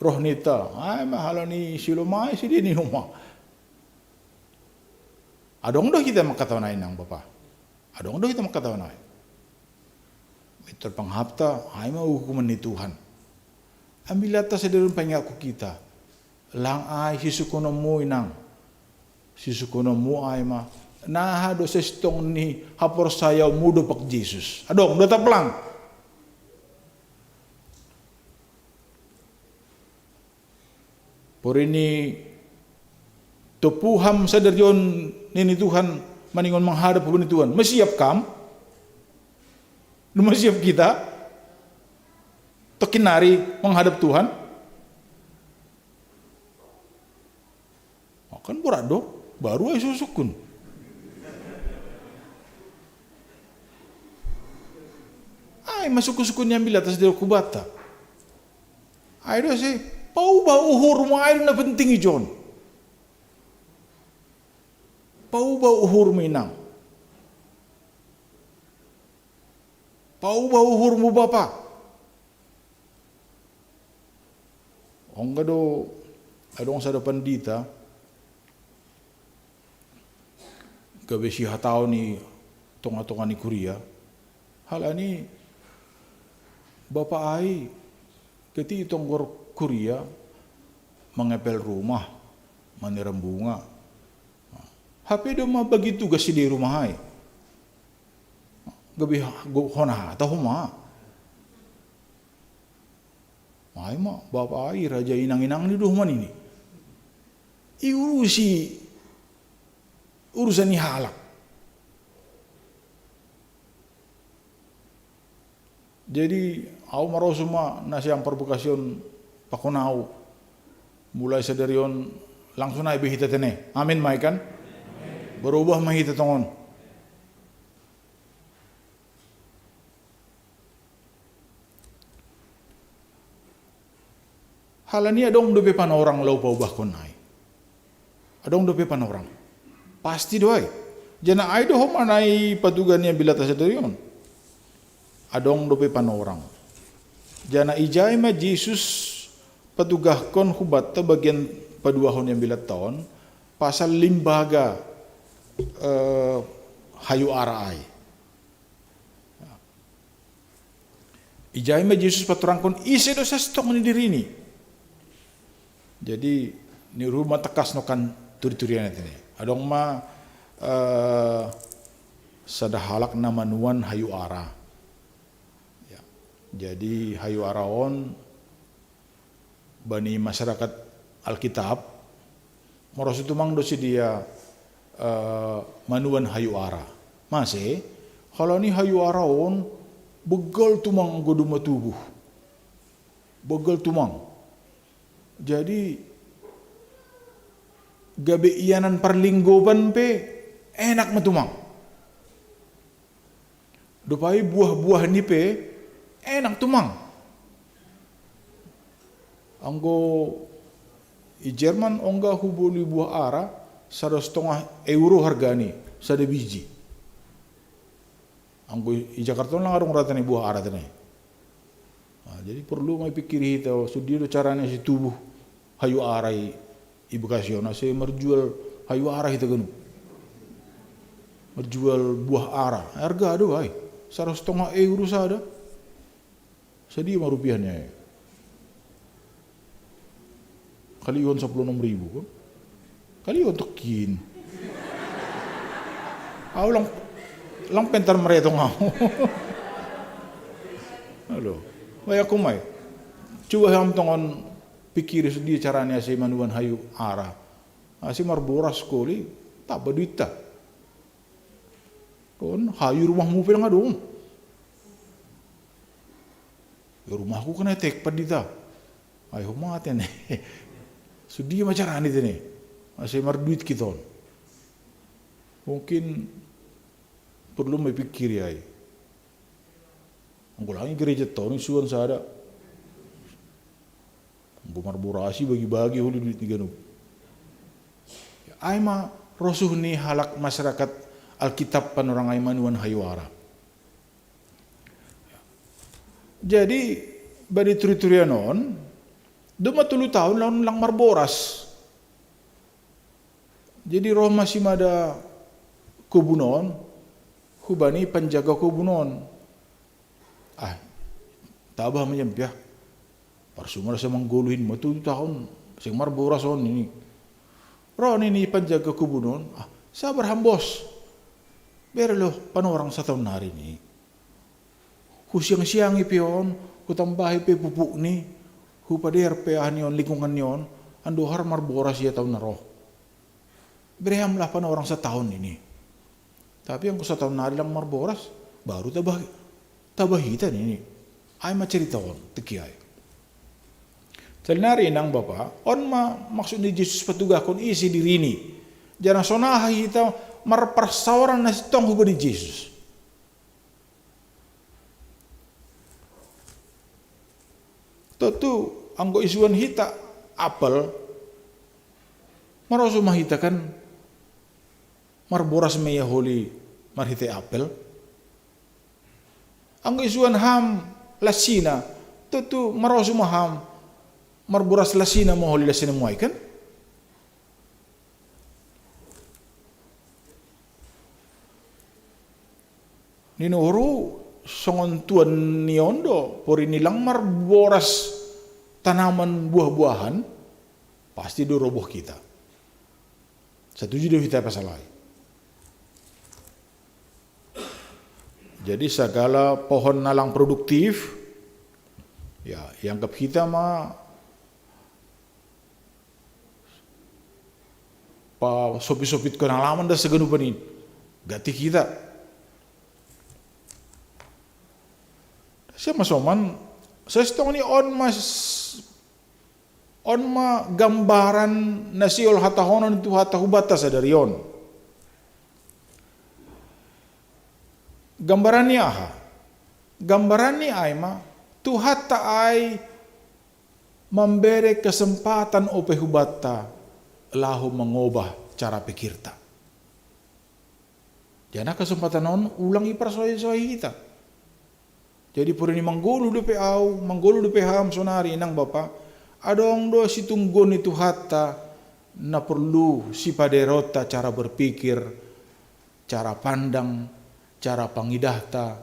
roh ninta, ai ma halak ni Siloam i sidea ni uma. Adong do hita mangkatahon ai nang bapa. Adong do hita mangkatahon ai. Mintor pangahapta, ai ma hukuman ni Tuhan. Ambilatta sadari on paingatku hita. Lang ai sisungkunonmu inang. Sisungkunonmu ai ma. Naha do sasintong ni haporsayaonmu dompak Jesus. Adong do atap lang. Porini tompu ham sadari on nini Tuhan maningon manghadap hubani Tuhan. Masiap kam? Dung masiap hita? Tongkin nari manghadap Tuhan? Oh, kan borat do, baru ai so sungkun. Ai ma sungkun-sungkun ni ambilatta sadari on hubanta. Ai do asa, paubah uhurmu ai do na penting i jon. Paubah uhurmu inang. Paubah uhurmu bapa. Angka do, adong sada pandita, gabe sihataon i tonga-tonga ni kuria. Halani bapa ai, gati i tonggor kuria, mangepel rumah, maniram bunga. Hape do mambagi tugas sidea i rumah ai. Gabe ha-, go-, hona hata ho ma. Ai ma, bapa ai, raja inang-inang ni do ho ma nini. Iurusi urusan ni halak. Jadi au marosu ma na sian parvokasion pakon au. Mulai sadari on langsung ai be hita tene. Amin ma i kan? Berubah ma hita tongon. Halani adong dope panorang laho paubahkon ai. Adong dope panorang. Pasti do ai. Jana ai do ho ma na i patuga ni ambilanta sadari on. Adong dope panorang. Jana ijai ma Jesus patugahkon hubanta bagian paduahon ni ambilanta on pasal limbaga, eh, hayu ara ai. Ijai ma Jesus patorangkon ise do sasintongna dirini. Jadi niruhut ma tangkas nongkan turiturian i tene. Adong ma, eh, sada halak na manuan hayu ara. Ya. Jadi hayu ara on bani masyarakat Alkitab, marosu tumang do sidea, eh, manuan hayu ara. Mase, halani hayu ara on begal tumang anggo dung matubuh. Begal tumang. Jadi gabe ianan parlinggoman pe enak ma tumang. Dope i buah-buah ni pe enak tumang. Anggo i Jerman ongga huboli buah ara, sada setengah euro hargani, sada biji. Anggo i Jakarta on lang adong rata ni buah ara tene. Nah, jadi perlu ma ipikiri hita, sudia do carana ise tubuh hayu ara i, i Bekasi on, ase marjual hayu ara hita ganup. Marjual buah ara, arga do ai. Sada setengah euro sada. Sadia ma rupiahna ai? Kalihon sampulu onom ribu kan? Kalihon tokin. Au lang, lang pentar maretong au. Alo. Bae aku mai. Coba ham tongon pikiri sudia carana ase manuan hayu ara. Ase marboras koli, tamba duitta. On hayu rumahmu pe lang adong. Ya rumahku kan ai tekpat dita. Ai ho ma tene. Sudia ma carana i tene. Ase marduit hita on. Mungkin perlu ma ipikiri ai. Anggo lang i gereja tong isuan sada. Anggo marboras i bagi-bagi holi duit ni ganup. Ai ma rosuh ni halak masyarakat Alkitab panorang ai manuan hayu ara. Jadi bani turiturian on, dung ma tolu taon lang, lang marboras. Jadi ro ma simada kobun on, hubani panjaga kobun on. Ah, tabo ma jam pia. Parsumada sa manggoluhin ma tolu taon, seng marboras on nini. Ro nini panjaga kobun on, ah, sabar ham bos. Bere lo panorang sataon nari nini. Husiang-siangi pe on, hutambahi pe pupukni, hupadear pe aha ni on, lingkungan ni on, andohar marboras ia taon na ro. Bere ham lah panorang sataon nini. Tapi anggo sataon nari lang marboras, baru taba, taba hita nini. Ai ma cerita on, teki ai. Saonari inang bapa, on ma maksud ni Jesus patugahkon ise dirini. Jana songon aha hita marparsaoran na sintong hubani Jesus. Tontu anggo isuan hita apel, marosu ma hita kan marboras ma ia holi marhite apel. Anggo isuan ham lasina, tontu marosu ma ham marboras lasina ma holi lasina muai kan? Ninoru songon tuan ni on do, porini lang marboras tanaman buah-buahan, pasti do roboh hita. Satuju do hita pasal ai. Jadi segala pohon na lang produktif, ya, ianggap hita ma pasopit-sopitkon halaman da saganupan i. Gati hita. Sema soman, sestong ni on mas on ma gambaran na siol hatahonon tu hata hubatta sadari on. Gambaran ni aha? Gambaran ni ai ma, tu hata ai mambere kesempatan ope hubatta lahu mengubah cara pikirta. Jana kesempatan on ulang iparsoai-soai hita. Jadi puri ni manggolu dope au, manggolu dope ham sonari nang bapa, adong do situnggon itu hatta na perlu sipaderotta cara berpikir, cara pandang, cara pangidahta,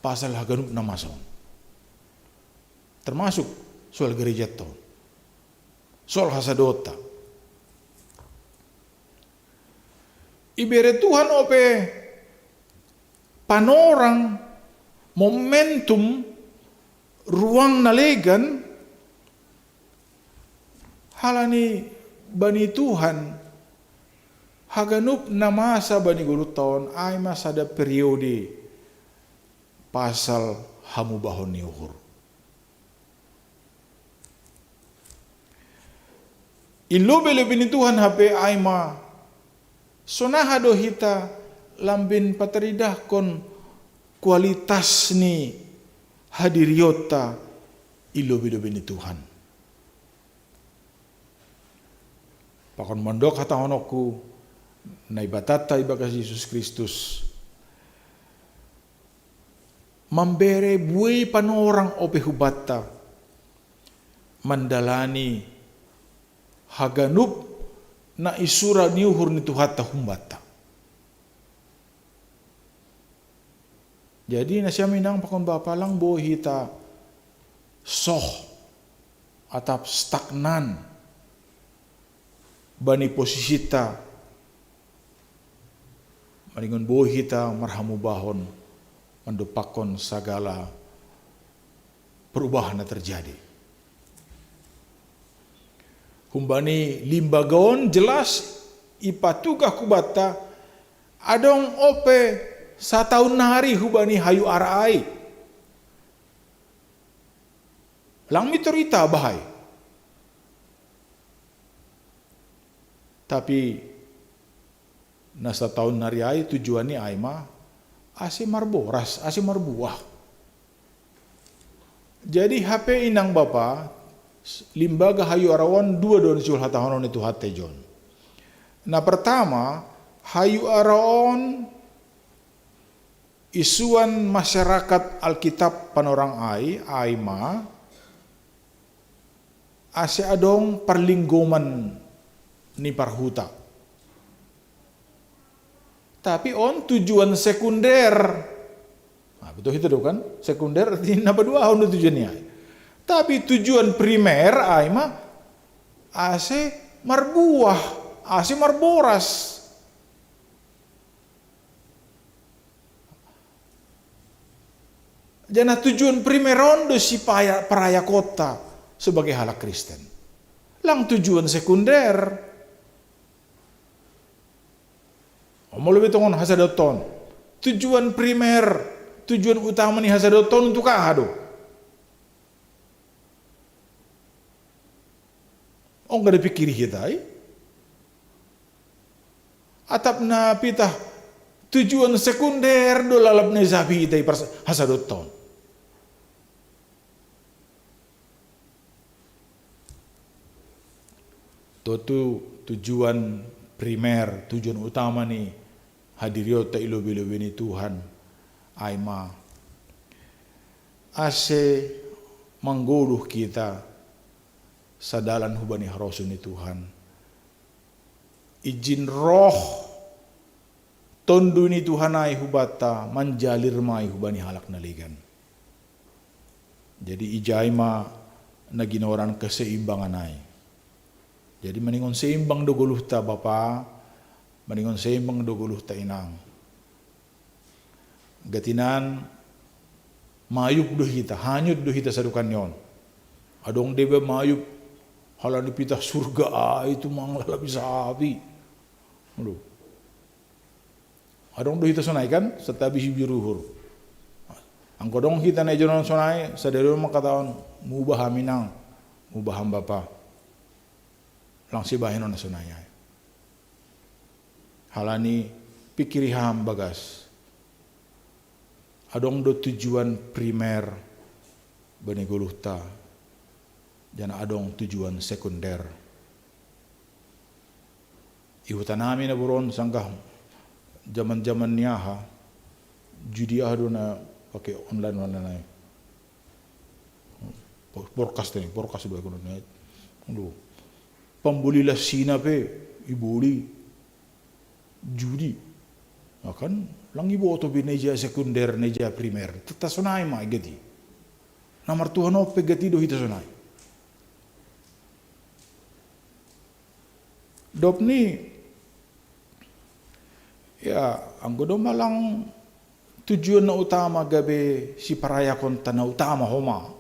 pasal haganup na mason. Termasuk soal gereja to, soal hasadota. Ibere Tuhan ope panorang, momentum, ruang na legan, halani bani Tuhan haganup na masa bani goluhta on ai ma sada periode pasal hamubahon ni uhur. Ilobe-lobe ni Tuhan hape ai ma, sonaha do hita lambin pataridahkon kualitas ni hadirionta ilobe-lobe ni Tuhan. Pakon mondok hatahononku, Naibatanta ibagas Jesus Kristus mambere buei panorang ope hubatta mandalani haganup na isura ni uhur ni Tuhanta humbanta. Jadi nasiam inang pakon bapa, lang boi hita soh atap stagnan bani posisita, maningon boi hita marhamubahon mandompakkon sagala perubahan na terjadi. Humbani limbaga on jelas ipatugah hubatta, adong ope sataun nari hubani hayu ara ai. Lang mitor ita bahai. Tapi na sataun nari ai tujuan ni ai ma ase marboras, ase marbuah. Jadi hape inang bapa, limbaga hayu ara on dua do na siol hatahonon ni Tuhanta i jon. Na pertama, hayu ara on isuan masyarakat Alkitab panorang ai, ai ma ase adong parlinggoman ni parhuta. Tapi on tujuan sekunder. Nah, betul itu do kan? Sekunder artinya na paduahon do tujuan ni ai. Tapi tujuan primer ai ma ase marbuah, ase marboras. Jana tujuan primer on do sipaya parayakonta sebagai halak Kristen. Lang tujuan sekunder. Omo lobi tongon hasadoton. Tujuan primer, tujuan utama ni hasadoton untuk aha do? Ong kada pikiri hita i. Atap na pitah tujuan sekunder do lalap na isapi hita i pars-, hasadoton. Totu tujuan primer, tujuan utama ni hadirionta ilobe-lobe ni Tuhan ai ma ase manggoluh hita sadalan hubani harosuh ni Tuhan. Ijin roh Tondu ni Tuhan ai hubanta manjalir ma i hubani halak na legan. Jadi ijai ma na ginoran keseimbangan ai. Jadi maningon seimbang do goluhta bapa, maningon seimbang do goluhta inang. Gatinan mayup do hita, hanyut do hita sadukan ni on. Adong deba mayup halani pitah surga ai tu manglalapi sapi. Aduh. Adong do hita sonai kan, satabi si biruhur. Anggo dong hita na ijonon sonai, sadari on mangkatahon, mubah ham inang, mubah ham bapa. Lang sibahenon na sonai ai. Halani pikiri ham bagas. Adong do tujuan primer bani goluhta, jana adong tujuan sekunder. Ihuta nami na boron sanggah zaman-zaman ni aha, judi aha do na pake online online ai. Porkas te, porkas do aku nai. Aduh. Pamboli las Cina pe, iboli judi. Nah, kan lang iboto be na ija sekunder, na ija primer. Tata sonai ma gati. Na martuhan on pe gati do hita sonai. Dop ni, ya, anggo do malang tujuan na utama gabe siparayakonta na utama homa.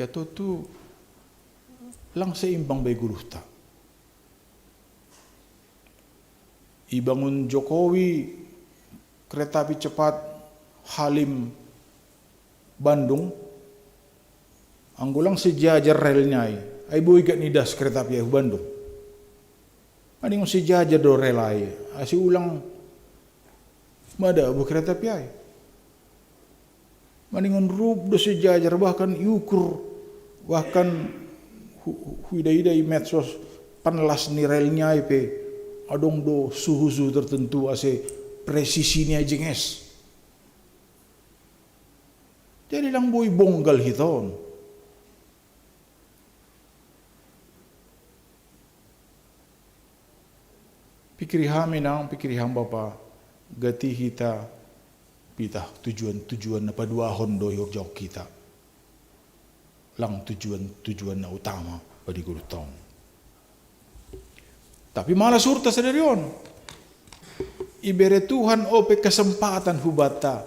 Ya tontu lang seimbang be goluhta. Ibangun Jokowi kereta api cepat Halim Bandung, anggo lang sejajar relnya ai, ai boi gak nidas kereta api ai hu Bandung. Maningon sejajar do rel ai, asi ulang mada abu kereta api ai. Maningon rup do sejajar, bahkan iukur, bahkan hu-, hu-, huida-ida i medsos, panlas ni relnya ai pe adong do suhu-suhu tertentu ase presisi ni ai jenges. Jadi lang boi bonggal hita on. Pikiri ham inang, pikiri ham bapa, gati hita pitah tujuan-tujuan na paduahon do ihorjahon hita. Lang tujuan-tujuan na utama bani goluhta on. Tapi malas uhurta sadari on. Ibere Tuhan ope kesempatan hubanta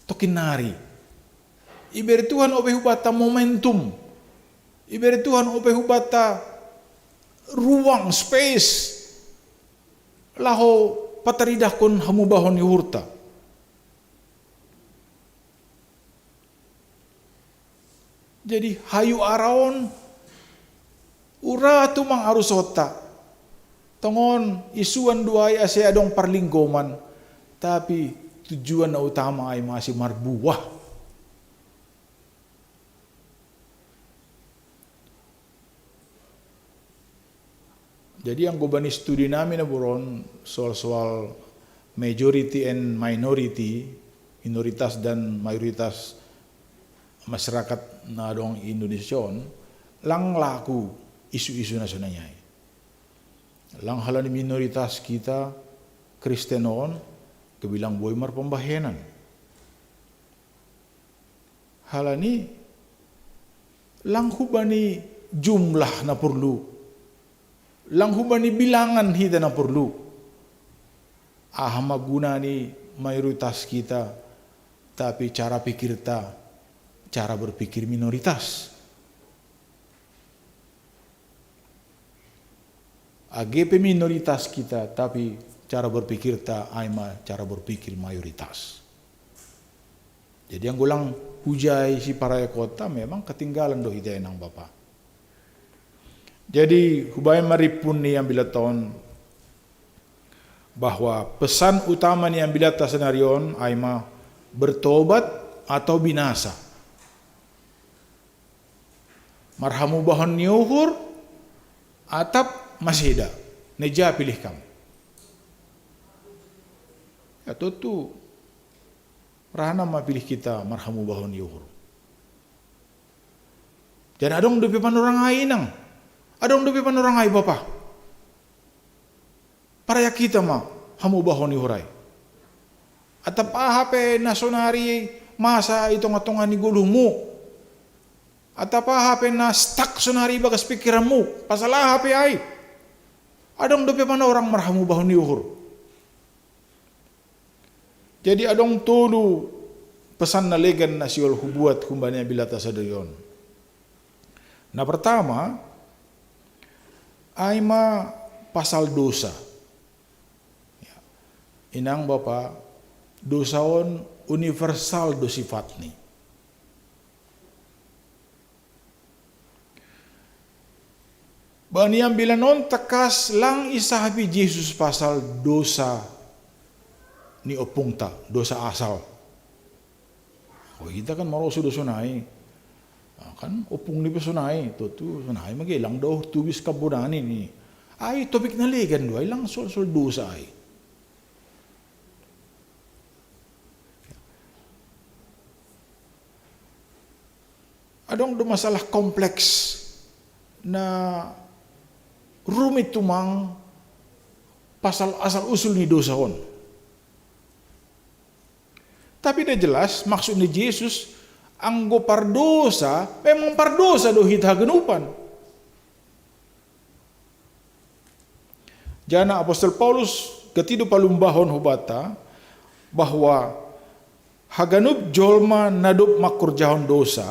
tokinnari. Ibere Tuhan ope hubanta momentum. Ibere Tuhan ope hubanta ruang, space, laho pataridahkon hamubahon ni uhurta. Jadi hayu ara on ura tumang arusonta. Tongon isuan do ai ase adong parlinggoman, tapi tujuan na utama ai ma ase marbuah. Jadi anggo bani studi nami na boron soal-soal majority and minority, minoritas dan mayoritas masyarakat na adong Indonesia on, lang laku isu-isu na sonai ai. Lang halani minoritas hita Kristen on, gabe lang boi marpambahenan. Halani lang hubani jumlah na porlu, lang hubani bilangan hita na porlu. Aha ma guna ni mayoritas hita, tapi cara pikirta, cara berpikir minoritas. Age pe minoritas hita, tapi cara berpikirta ai ma cara berpikir mayoritas. Jadi anggo lang hujai siparayakonta memang ketinggalan do hita inang bapa. Jadi hubaen ma rimpun ni ambilatta on bahwa pesan utama ni ambilatta sadari on ai ma bertobat atau binasa. Marhamubahon ni uhur atap maseda, na ija pilih kam. Ya tontu, raha na ma pilih hita marhamubahon ni uhur. Jadi adong dope panorang ai inang, adong dope panorang ai bapa. Parayak hita ma hamubahon ni uhur ai. Atap aha pe na sonari masa i tonga-tonga ni goluhmu, atap aha pe na stuck sonari bagas pikiranmu, pasal aha pe ai, adong dope panorang marhamubahon ni uhur. Jadi adong tolu pesan na legan na sihol hubuat humbani ambilatta sadari on. Na pertama, ai ma pasal dosa. Ya. Inang bapa, Dosa on universal do sifatni. Baniambilan on takas lang isahapi Jesus pasal dosa ni ompungta, dosa asal. O hita kan maroso dosa nai. Ah, kan ompung ni pe sonai, totu sonai mage lang do tubis kabonani ni. Ai topik na legan do ai lang soal-soal dosa ai. Adong do masalah kompleks na rumit tumang pasal asal usul ni dosa on. Tapi da jelas maksud ni Jesus, anggo pardosa memang pardosa do hita haganupan. Jana apostel Paulus gati do palumbahon hubata bahwa haganup jolma na dob mangkorjahon dosa,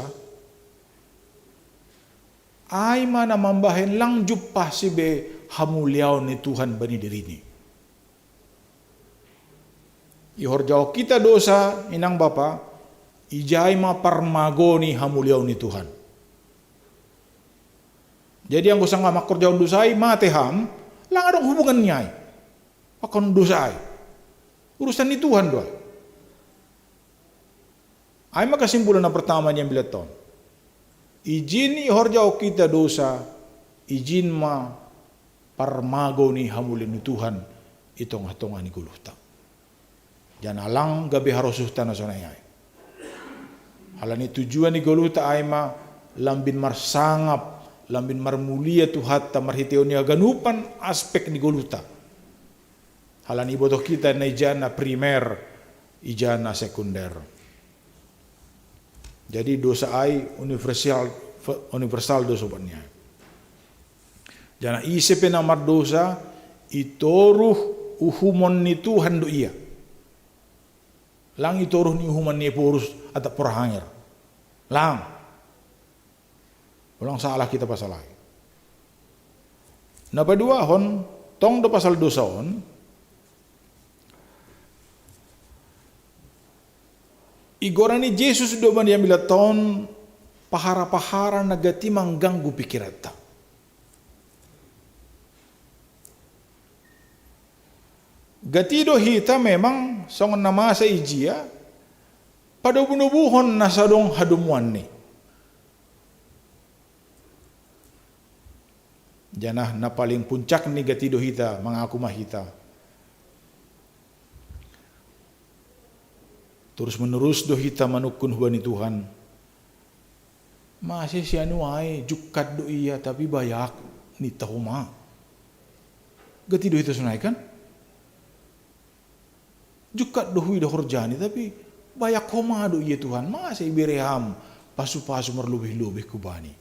ai ma na mambahen lang jumpah si be hamuliaon ni Tuhan bani dirini. Ihorjahon hita dosa, inang bapa, ijai ma parmago ni hamuliaon ni Tuhan. Jadi anggo sanga mangkorjahon dosa ai mate ham, lang adong hubungan ni ai pakon dosa ai. Urusan ni Tuhan do ai. Ai ma kasimpulan na pertama ni ambilat on. Ijin ihorjahon hita dosa, ijin ma parmago ni hamuliaon ni Tuhan i tongah-tongah ni goluhta. Jana lang gabe harosuhta na sonai ai. Halani tujuan ni goluhta ai ma lambin marsangap, lambin marmulia Tuhanta marhitehon ni haganupan aspek ni goluhta. Halani ibotoh hita na ija na primer, ija na sekunder. Jadi dosa ai universal, universal do sobat ni ai. Jana ise pe na mardosa, itoruh uhumon ni Tuhan do ia. Lang itoruh ni uhumon ni Ephorus atap Porhanger. Lang. Ulang salah hita pasal ai. Na paduahon, tong do pasal dosa on. Igoran ni Jesus do bani ambilat on pahara-pahara na gati mangganggu pikiranta. Gati do hita memang songon na masa ijia padobu-dobuhon na so adong hadomuanni. Janah na paling puncak ni gati do hita, mangaku ma hita. Terus menerus do hita manungkun hubani Tuhan. Mase si anu ai jungkat do ia tapi bayak ninta homa. Gati do hita sonai kan? Jungkat do huida horjani tapi bayak homa do ia Tuhan. Mase ibere ham pasu-pasu marlobih-lobih hubani.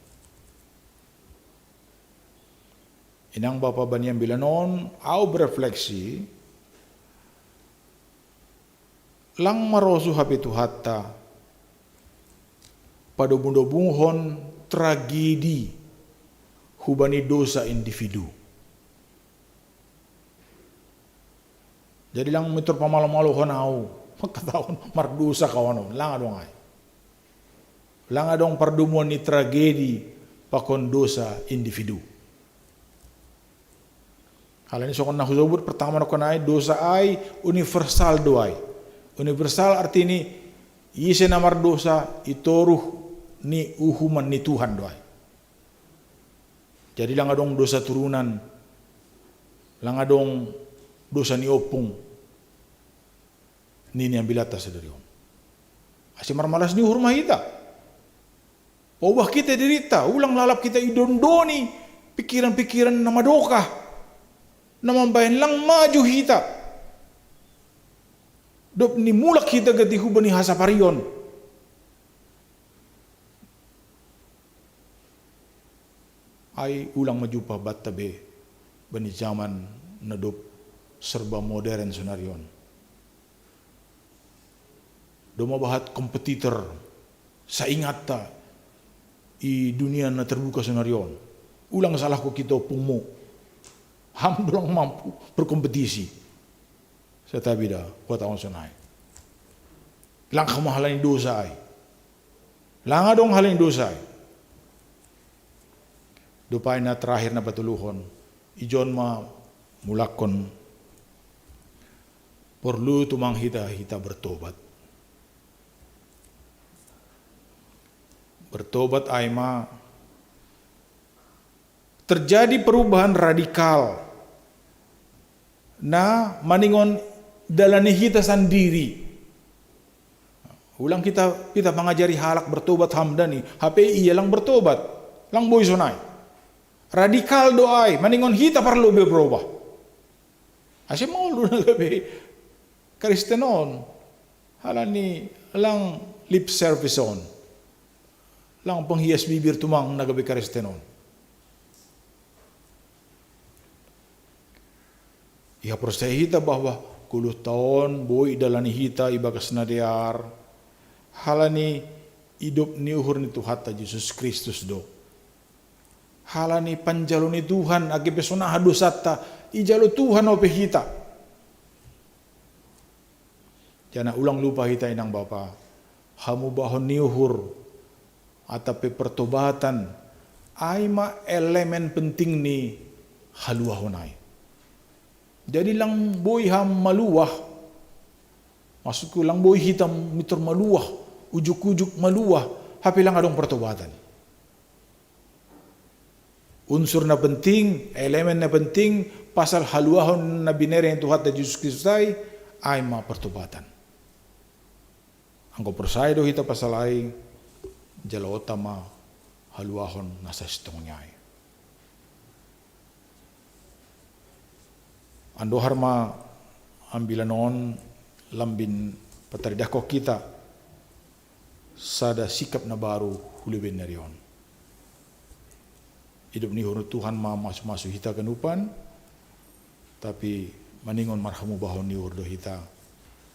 Inang bapa bani ambilan on, au berefleksi, lang marosuh hape Tuhanta padobu-dobuhon tragedi hubani dosa individu. Jadi lang mitor pamalo-malohon au, mangkatahon mardosa kawanon, lang adong ai. Lang adong pardomuan ni tragedi pakon dosa individu. Halani songon na husobut pertama nangkon ai dosa ai universal do ai. Universal artini ise na mardosa itoruh ni uhuman ni Tuhan do ai. Jadi lang adong dosa turunan, lang adong dosa ni ompung. Nini ambilatta sadari on. Ase marmalas ni uhur ma hita. Paubah hita dirinta, ulang lalap hita idondoni pikiran-pikiran na madokah, na mambahen lang maju hita. Dob ni mulak hita gati hubani hasaparion. Ai ulang ma jumpah banta be bani zaman na dob serba modern sonari on. Domma bahat kompetitor saingatta i dunia na terbuka sonari on. Ulang salahkon hita ompungmu. Ham dolang mampu berkompetisi. Satabi da huhatahon sonai. Lang hamu halani dosa ai. Lang adong halani dosa ai. Dopai na terakhir na patoluhon, ijon ma mulakkon, porlu tumang hita, hita bertobat. Bertobat ai ma terjadi perubahan radikal. Na maningon dalani hita sandiri. Ulang kita, kita pangajari halak bertobat hamdani, hape ia lang bertobat, lang boi sonai. Radikal do ai, maningon hita parlu be berubah. Ase maol do na gabe Kristen on, halani lang lip service on, lang penghias bibir tumang na gabe Kristen on. Ihaporseai hita bahwa goluhta on boi idalani hita ibagas na dear, halani idop ni uhur ni Tuhanta Jesus Kristus do. Halani panjalo ni Tuhan, age pe sonaha dosanta, ijalo Tuhan ope hita. Janah ulang lupa hita, inang bapa, hamubahon ni uhur atap pe pertobatan ai ma elemen penting ni haluahon ai. Jadi lang boi ham maluah, maksudku, lang boi hita mitor maluah, ujuk-ujuk maluah, hape lang adong pertobatan. Unsur na penting, elemen na penting pasal haluahon na binere ni Tuhanta Jesus Kristus ai, ai ma pertobatan. Anggo porsaya do hita pasal ai, jaloonta ma haluahon na sasintongni ai. Andohar ma ambilan on lambin pataridahkon hita sada sikap na baru hu leben ni ari on. Idop ni uhur ni Tuhan ma masu-masu hita ganupan, tapi maningon marhamubahon ni uhur do hita,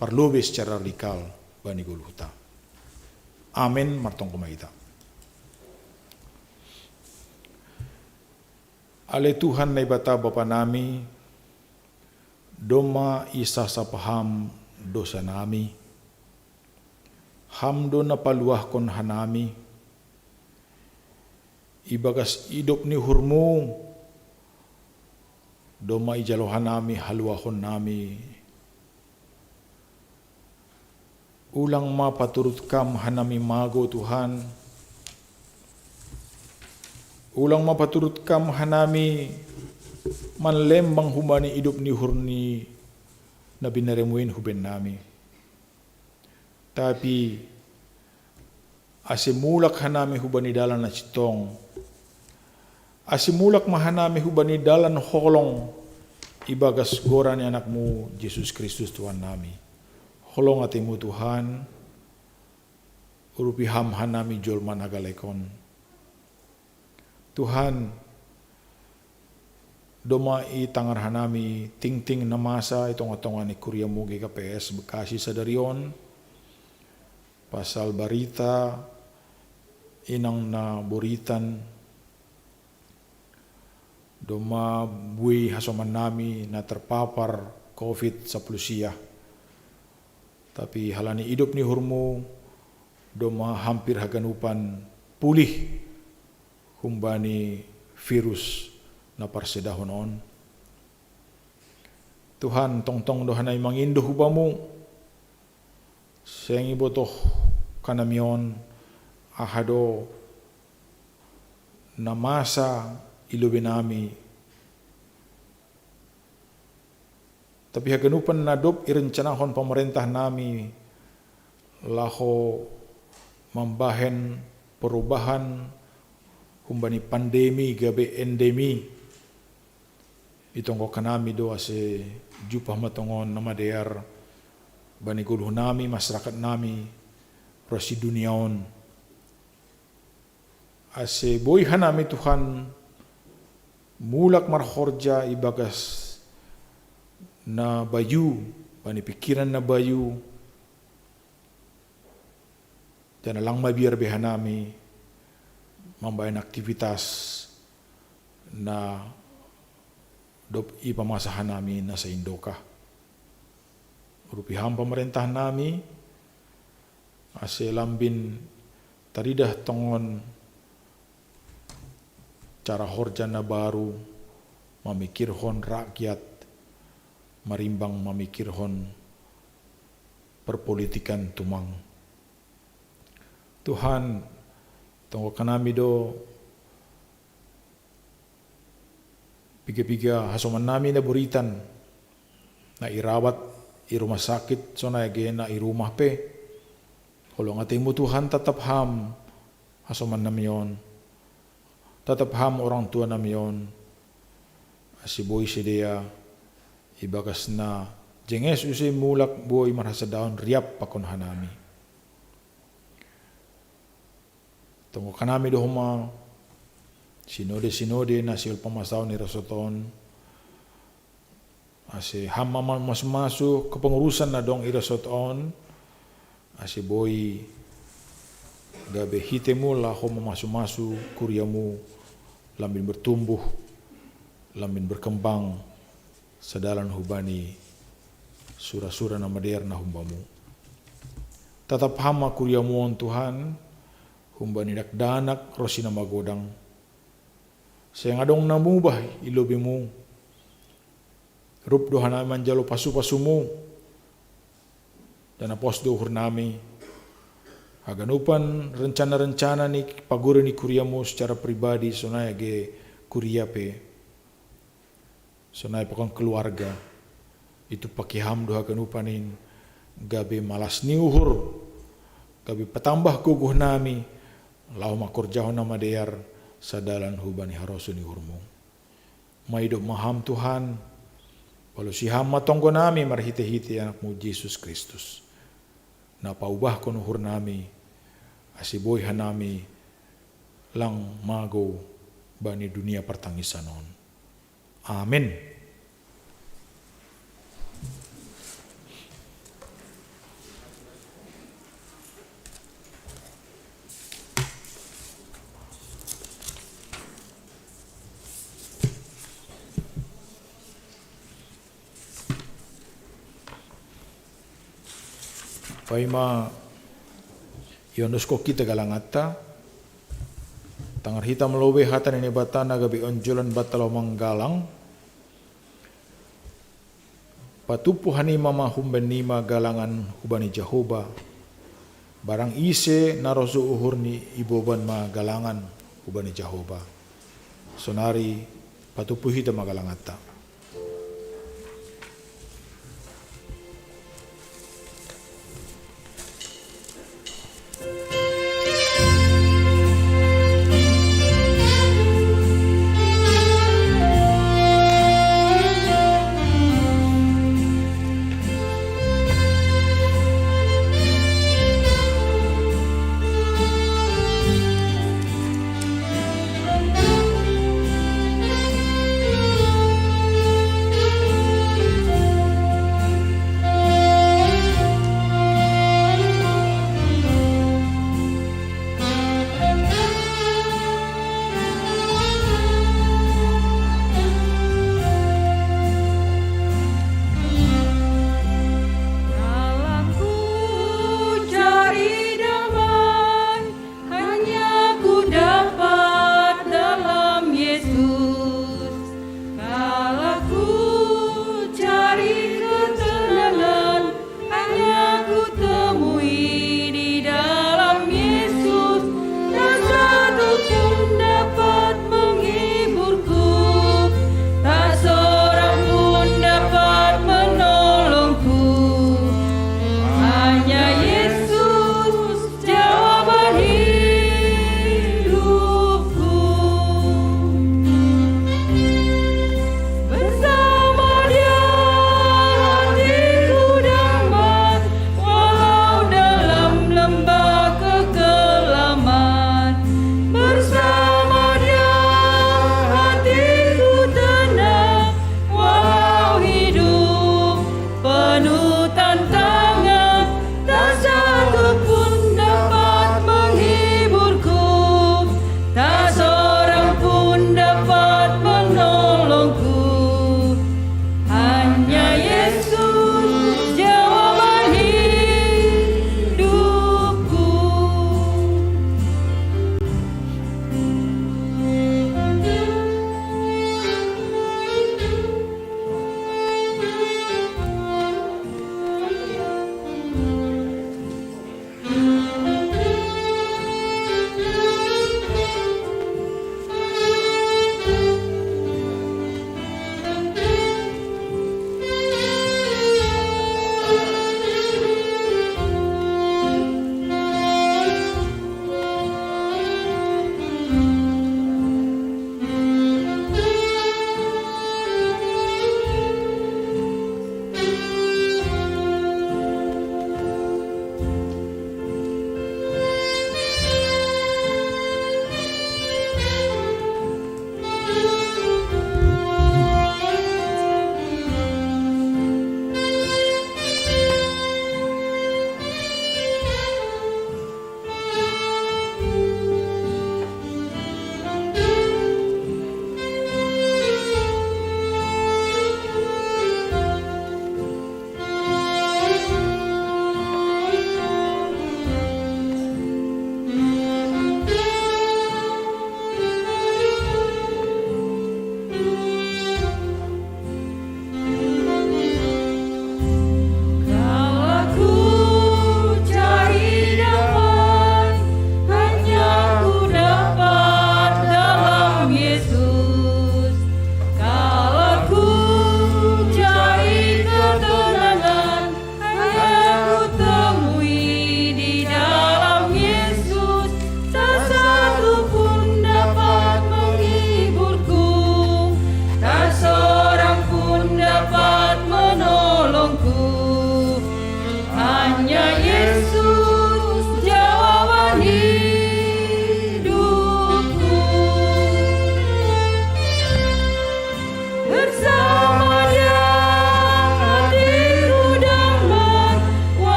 parlobei secara radikal bani goluhta. Amen, martonggo ma hita. Ale Tuhan Naibata Bapa nami, domma isasap Ham dosa nami. Ham do na paluahkon hanami. Ibagas idop ni uhurMu, domma ijalo hanami haluahon nami. Ulang ma paturut Kam hanami mago, Tuhan. Ulang ma paturut Kam hanami manlembang humbani idop ni uhur ni na binereMu in hu bennami. Tapi ase mulak hanami hubani dalan na sintong, ase mulak ma hanami hubani dalan holong, ibagas goran ni AnakMu Jesus Kristus Tuhan nami. Holong ateMu, Tuhan, urupi Ham hanami jolma na galek on. Tuhan, domma itangar hanami tingting na masa i tonga-tonga ni KuriaMu G K P S Bekasi sadari on, pasal barita inang na boritan, domma buei hasomannami na terpapar covid sappuluh sia. Tapi halani idop ni uhurMu, domma hampir haganupan pulih humbani virus na parsedahon on. Tuhan, tongtong do hanami mangindo hu Bamu, seng ibotoh hanami on aha do na masa i lobei nami. Tapi haganupan na dob irencanahon pamarentah nami laho mambahen perubahan humbani pandemi gabe endemi, itonggok hanami do ase jumpah ma tongon na madear bani goluh nami, masyarakat nami, ronsi dunia on. Ase boi hanami, Tuhan, mulak marhorja ibagas na bayu, bani pikiran na bayu, janah lang mabiar be hanami mambahen aktivitas na dob ipamasa hanami na saindokah. Urupi Ham pamarentah nami, Ase lambin taridah tongon cara horja na baru, mamikirhon rakyat marimbang mamikirhon perpolitikan tumang. Tuhan, tonggokan nami do piga-piga hasoman nami na buritan, na irawat i rumah sakit, sonai age na i rumah pe. Holong ateimu Tuhan, tatap Ham hasoman nami on, tatap Ham orang tua nami on, ase boi sidea ibagas na jenges use mulak boi marhasadaon riap pakon hanami. Tonggokan nami do homa sinode-sinode na sihol pamasaon i rasot on, ase Ham ma mamasu-masu kepengurusan na dong i rasot on, ase boi gabe hitemu laho mamasu-masu kuriamu lambin bertumbuh, lambin berkembang, sadalan hubani sura-sura na madear na humbamu. Tatap Ham ma kuriamu on Tuhan, humbani dakdanak ronsi na magodang. Seng adong na mubah i lobimu. Rup do hanami manjalo pasu-pasumu. Dan na pos do uhur nami, haganupan rencana-rencana ni pagori ni kuriamu secara pribadi, sonai age kuria pe, sonai pakon keluarga, itumpaki Ham do haganupan in, gabe malas ni uhur, gabe patambah gogoh nami laho mangkorjahon na madear sadalan hubani harosuh ni uhurmu. Maidop ma Ham Tuhan, palosi Ham ma tonggo nami marhite-hite Anakmu Jesus Kristus, na paubahkon uhur nami, ase boi hanami lang magou bani dunia partangisan on. Amen. Paima ionuskon hita galanganta, tangar hita malobe hata ni Naibata na gabe onjolan banta laho manggalang. Patumpu hanima ma humbannima galangan hubani Jahoba. Barang ise na ro jo uhurni, iboban ma galangan hubani Jahoba. Sonari patumpu hita ma galanganta.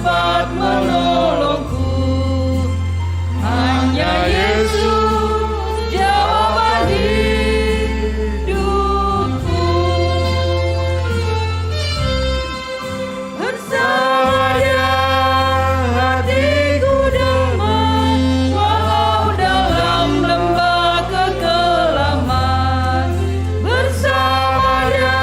dapat menolongku. Hanya Yesus jawaban hidupku. Bersama Dia hatiku damai, walau dalam lembah kekelaman. Bersama Dia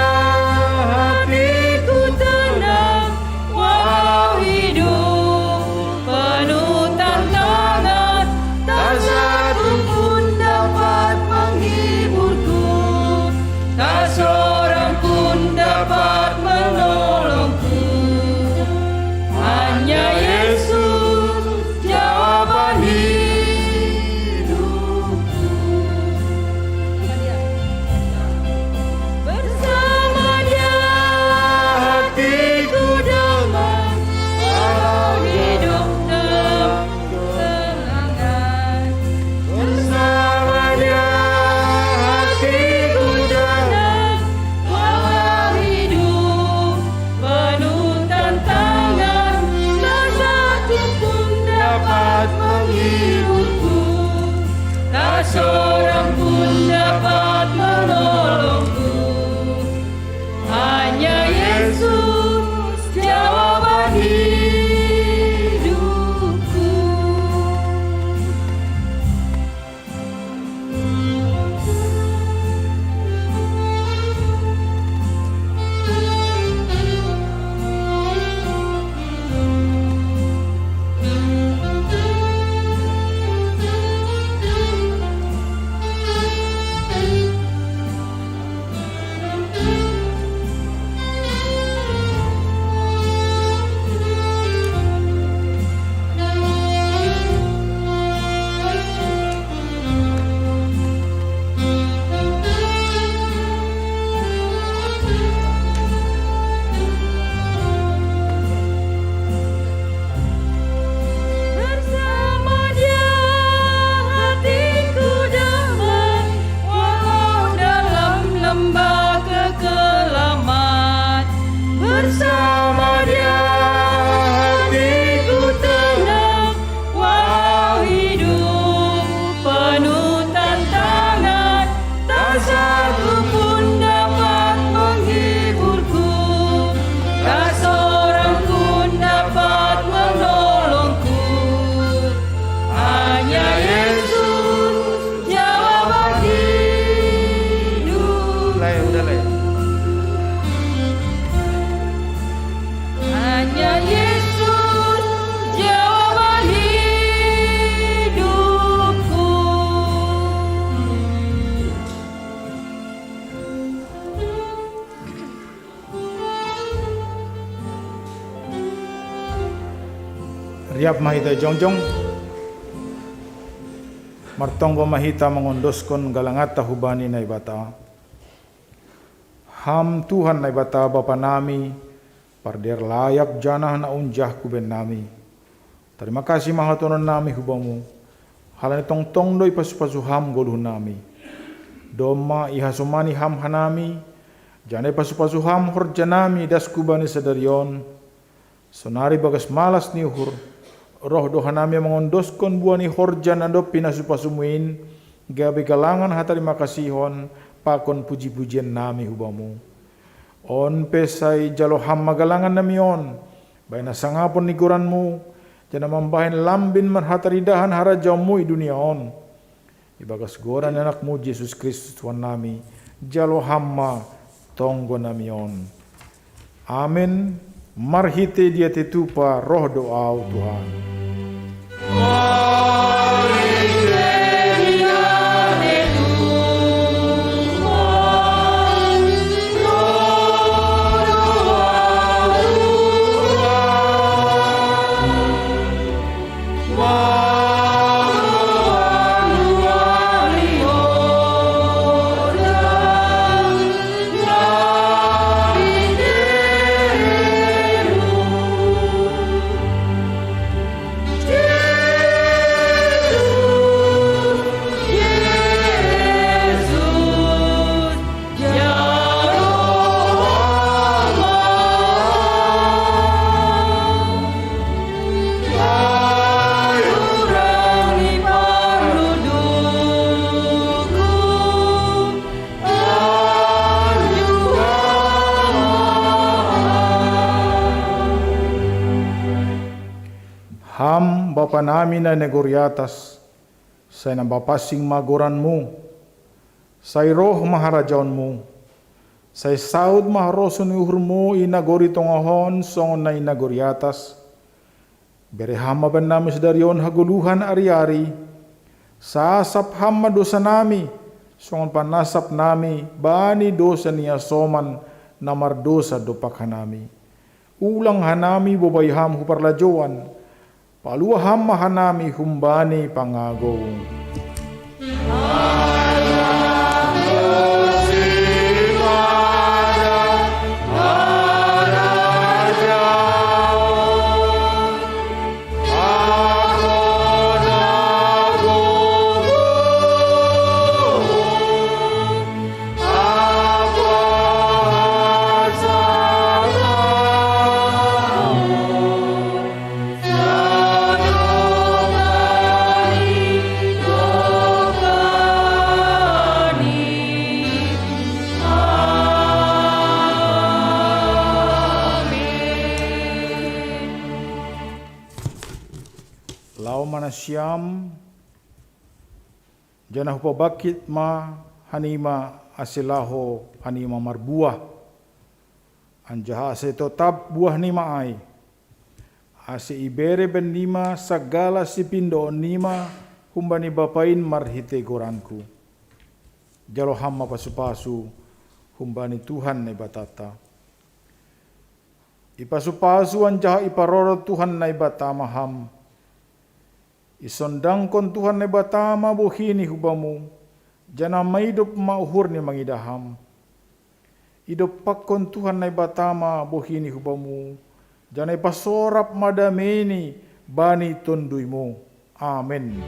hatiku tenang, walau hidup penuh tantangan. Tak satu pun dapat menghiburku, tak seorang pun dapat menolongku. Hanya Yesus jawaban hidupku. Bersama Dia hatiku damai, walau hidup dalam kehilangan. Bersama Dia hatiku tenang, walau hidup penuh tantangan. Tak satu pun dapat menghiburku, tak seorang pun dapat menolongku. Hanya Yesus jawaban hidupku. Bersama Dia hatiku damai, walau dalam lembah kekelaman. Bersama Dia hatiku tenang, walau hidup penuh tantangan. Tak satu pun dapat menghiburku, tak seorang pun dapat menolongku. Hanya Yesus jawaban hidup. Lai, udah, Lai. Hanya Yesus jawaban hidupku. Riap ma hita jongjong. Martonggo ma hita mangondoskon galanganta hubani Naibata. Ham Tuhan Naibata Bapa nami, pardear layak janah na unjah kuben nami. Tarima kasih ma hatonon nami hu Bamu, halani tongtong do ipasu-pasu Ham goluh nami. Domma ihasomani Ham hanami, janah ipasu-pasu Ham horja nami das hu bani sadari on. Sonari bagas malas ni uhur, roh do hanami mangondoskon buah ni horja na dob pinasu-pasumu in, gabe galangan hatarima kasihon pakon puji-pujian nami hu Bamu. On pe sai jalo Ham ma galangan nami on, bahen na sangapon ni goranMu, janah mambahen lambin marhataridahan harajaonMu i dunia on. Ibagas goran ni AnakMu Jesus Kristus Tuhan nami, jalo Ham ma tonggo nami on. Amen. Marhite diatei tupa roh do Ahu, Tuhan. Bapa nami na i nagori atas, sai na mapansing ma goranmu, sai roh ma harajaonmu, sai saut ma harosuh ni uhurmu i nagori tonga on songon na i nagori atas. Bere Ham ma bannami sadari on hagoluhan ari-ari, sasap Ham ma dosa nami, songon panasap nami bani dosa ni hasoman na mardosa dompak hanami. Ulang hanami bobai Ham hu parlajouan, palua Ham ma hanami humbani pangagou. Laho ma nasiam, janah hupabangkit ma hanima ase laho hanima marbuah, anjaha ase totap buahnima ai, ase ibere bennima sagala sipindoonnima humbani Bapa in marhite goranku. Jalo Ham ma pasu-pasu humbani Tuhan Naibatanta. Ipasu-pasu anjaha iparorot Tuhan Naibata ma Ham. Isondangkon Tuhan Naibata ma bohini hu bamu, janah maidop ma uhurni mangidah Ham. Idompakkon Tuhan Naibata ma bohini hu bamu, janah ipasorap ma dameini bani tonduimu. Amen.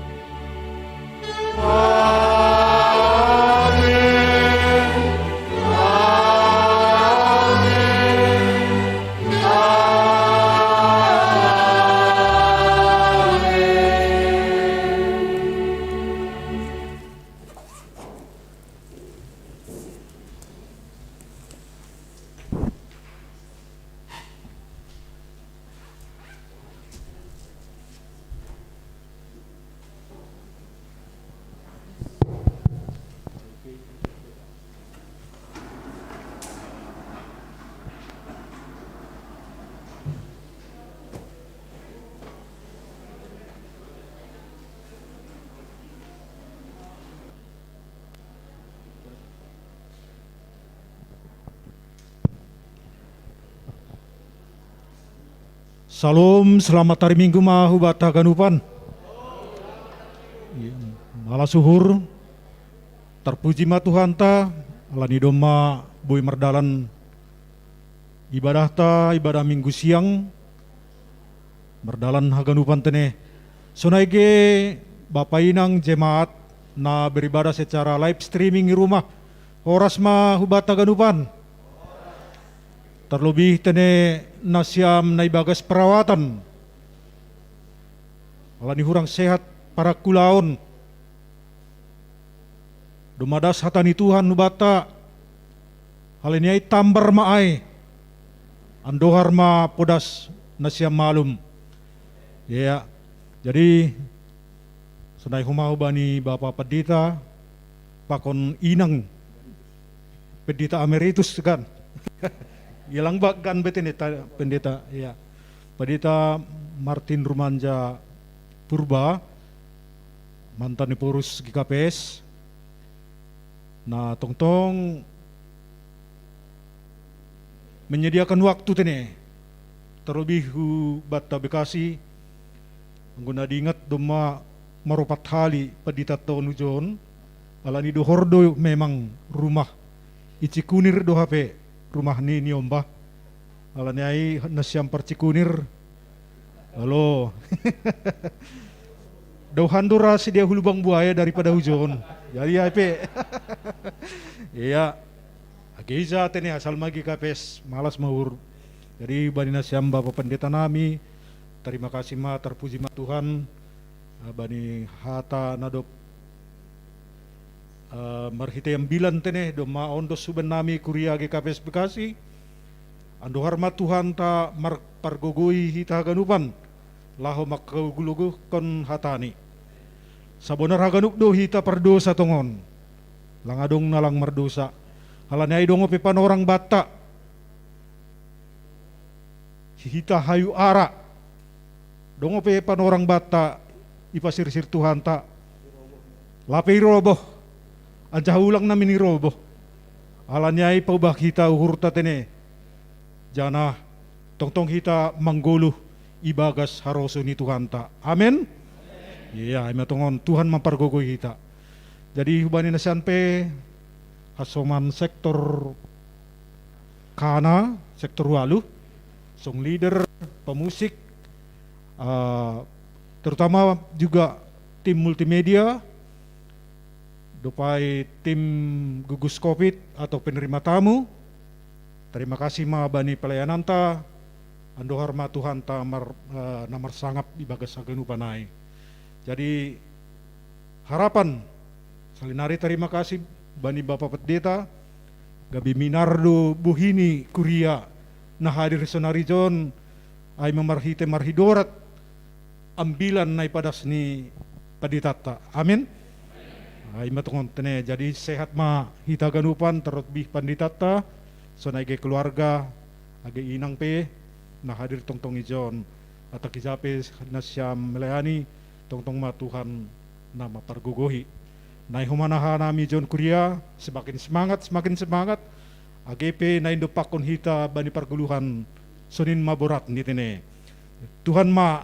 Salom, selamat hari Minggu ma hubanta haganupan. Iya, malas uhur, tarpuji ma Tuhanta, ala ni domma boi mardalan ibadahta, ibadah Minggu siang, mardalan haganupan tene. Sonai ge Bapa inang jemaat na beribadah secara live streaming i rumah. Horas ma hubanta haganupan. Tarlobih tene nasiam na ibagas perawatan. Ala ni hurang sehat parangkulaon. Domma das hata ni Tuhan hubanta. Halani ai tambar ma ai. Andohar ma podas nasiam malum. Iya. Jadi, sonai homa hubani Bapa Pendeta, pakon inang Pendeta Emeritus kan. Ilang bak kan bete ni ta-, Pendeta, iya. Pendeta Martin Rumanja Purba, mantan Ephorus G K P S. Nah, tongtong menyediakan waktu tene. Terlebih hubanta Bekasi, anggo na diingat domma maropat hali pendeta ton hujon, ala ni dohor do memang rumah i Cikunir do hape rumah ni, ni ombah. Ala ni ai nasiam parcikunir. Halo. Dauhan do ra sidea hu Lubang Buaya daripada hujon. Jadi ai pe. Iya. Age ija tene asal ma G K P S malas ma uhur. Jadi bani nasiam Bapa Pendeta nami, terima kasih ma, terpuji ma Tuhan, eh, bani hata na dob, eh, marhite ambilan tene, domma ondos huban nami kuria G K P S Bekasi, andohar ma Tuhanta mar-, pargogoi hita haganupan, laho mangkaguguhkon hatani. Sabonar haganup do hita pardosa tongon, lang adong na lang mardosa. Halani ai dongo pe panorang banta, hita hayu ara, dongo pe panorang banta ipasirsir Tuhanta, lape iroboh, anjaha ulang namin iroboh. Halani ai paubah hita uhurta tene, janah tongtong hita manggoluh ibagas harosuh ni Tuhanta. Amen. Ia, ima tongon, Tuhan mampargogohi hita. Jadi hubani nasiam pe, hasoman sektor kana, sektor ualuh, song leader, pemusik, eh, terutama juga tim multimedia, dob ai tim gugus covid atau penerima tamu. Tarima kasih ma bani pelayananta, andohar ma Tuhanta mar-, eh, na marsangap ibagas haganupan ai. Jadi, harapan, sali nari tarima kasih bani Bapa Pendeta, gabe minar do bohi ni kuria na hadir sonari jon, ai ma marhite marhidorat ambilan na ipadas ni panditanta. Amin. Ai ima tongon tene, jadi sehat ma hita haganupan, terlebih panditanta, sonai age keluarga, age inang pe na hadir tongtong ijon. Atau ija pe nasiam melayani, tongtong ma Tuhan na mampargogohi. Nai homa na hanami jon kuria, semakin semangat, semakin semangat. Age pe naeng dompakkon hita bani pargoluhan, sonin ma borat ni tene. Tuhan ma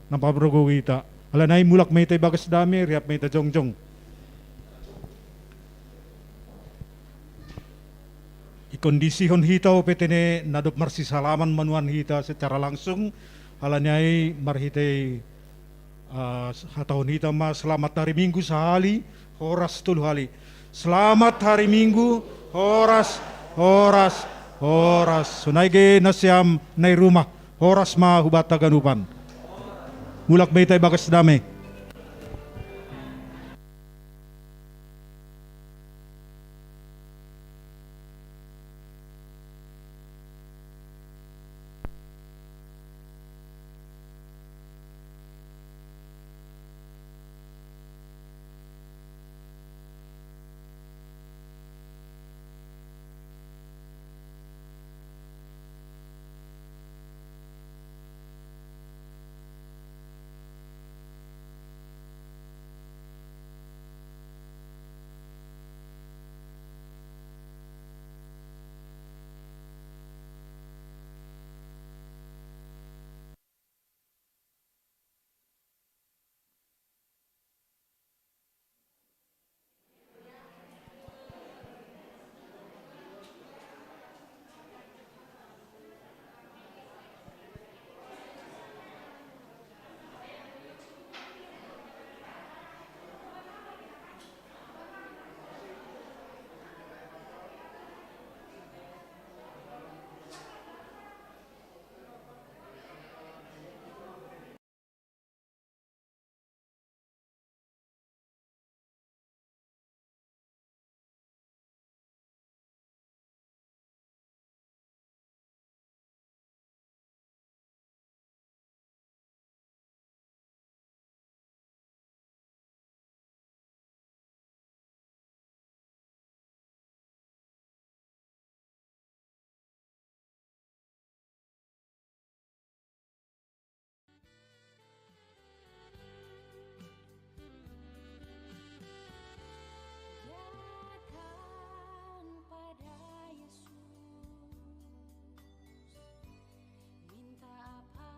na mampargogohi hita. Halani ai mulak ma hita ibagas dame, riap ma hita jongjong. Ikondisihon hita ope tene na dob marsisalaman manuan hita secara langsung, halani ai marhite, ah, hatahon hita ma selamat hari Minggu sahali, horas tolu hali. Selamat hari Minggu, horas, horas, horas. Sonai age nasiam na i rumah, horas ma hubanta haganupan. Mulak ma hita ibagas dame. Datang pada Yesus, minta apa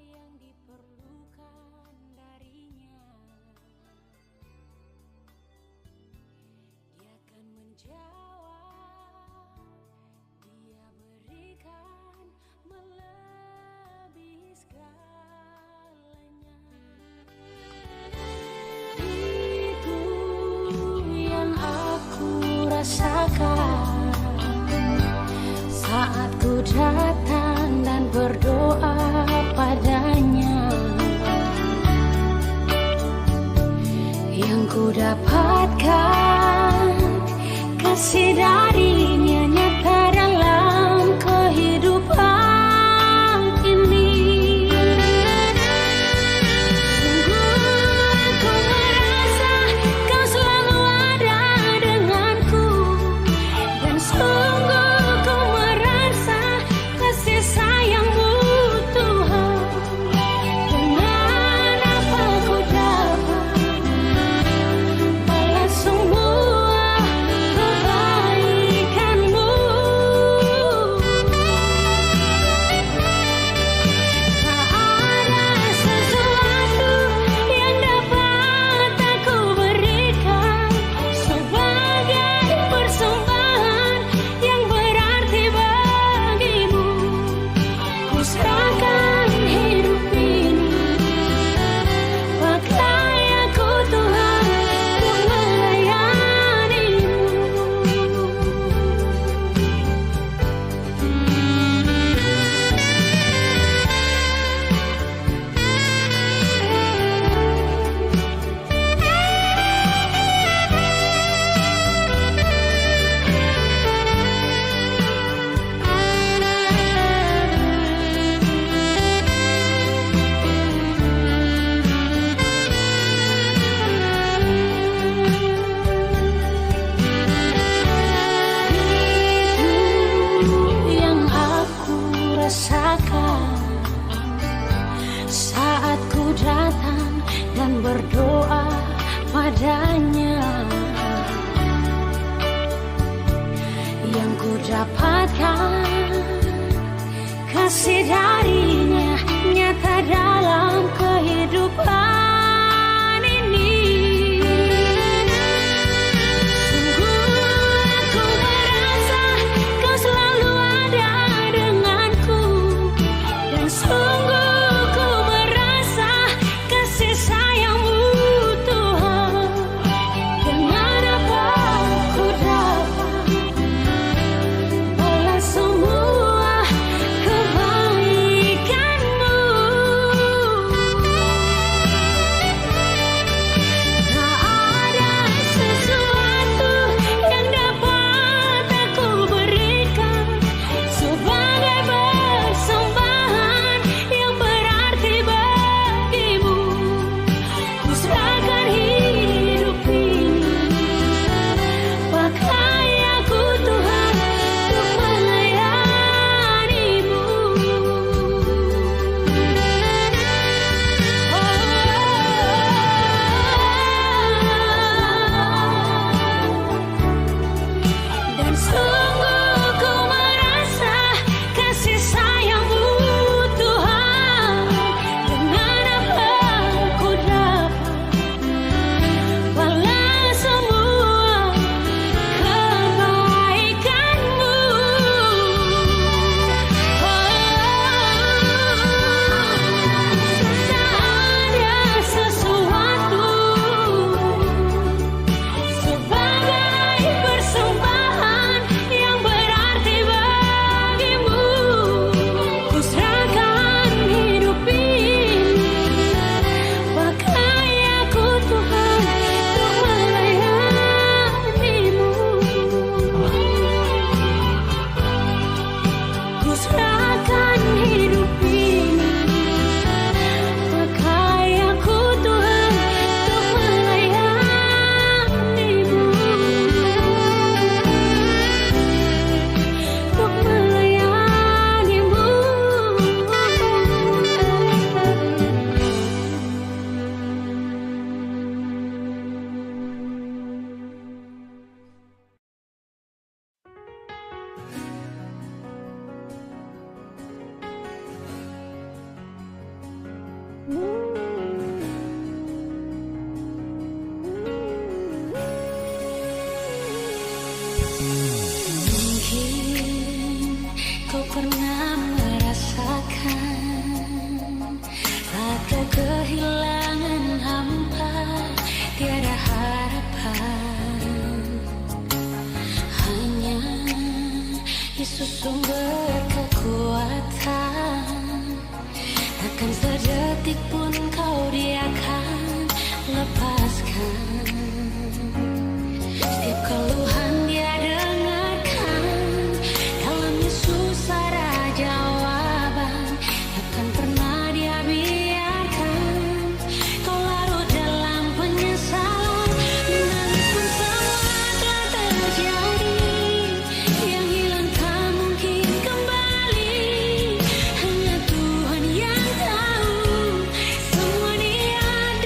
yang diperlukan darinya. Dia akan menjawab, Dia berikan melebihi segalanya. Itu yang aku rasakan saat ku datang dan berdoa pada-Nya. Yang ku dapatkan, kasih dari-Nya nyata dalam kehidupan ini. Yang ku dapatkan kasih dari-Nya nyata dalam kehidupan ini. Sungguh aku merasa Kau selalu ada denganku, dan sungguh ku merasa kasih sayang-Mu, Tuhan. Dengan apa ku dapat balas semua kebaikan-Mu? Tak ada sesuatu yang dapat aku berikan sebagai persembahan yang berarti bagi-Mu. Ku serahkan hidup ini, pakai aku, Tuhan, untuk melayani-Mu. Oh, dan sungguh ku merasa kasih sayang-Mu, Tuhan. Dengan apa ku dapat balas semua kebaikan-Mu? Oh, tak ada sesuatu sebagai persembahan yang berarti bagi-Mu. Ku serahkan hidup ini, pakai aku, Tuhan, untuk melayani-Mu. Ku serahkan hidup ini, pakai aku, Tuhan, untuk melayani-Mu, untuk melayani-Mu. Mungkin kau pernah merasakan atau kehilangan hampa, tiada harapan. Hanya Yesus sumber kekuatan. Takkan sedetik pun kau Dia akan lepaskan. Setiap keluhan Dia dengarkan, dalam Yesus ada jawaban. Takkan pernah Dia biarkan kau larut dalam penyesalan. Menangis pun semua telah terjadi, yang hilang tak mungkin kembali. Hanya Tuhan yang tahu semua niat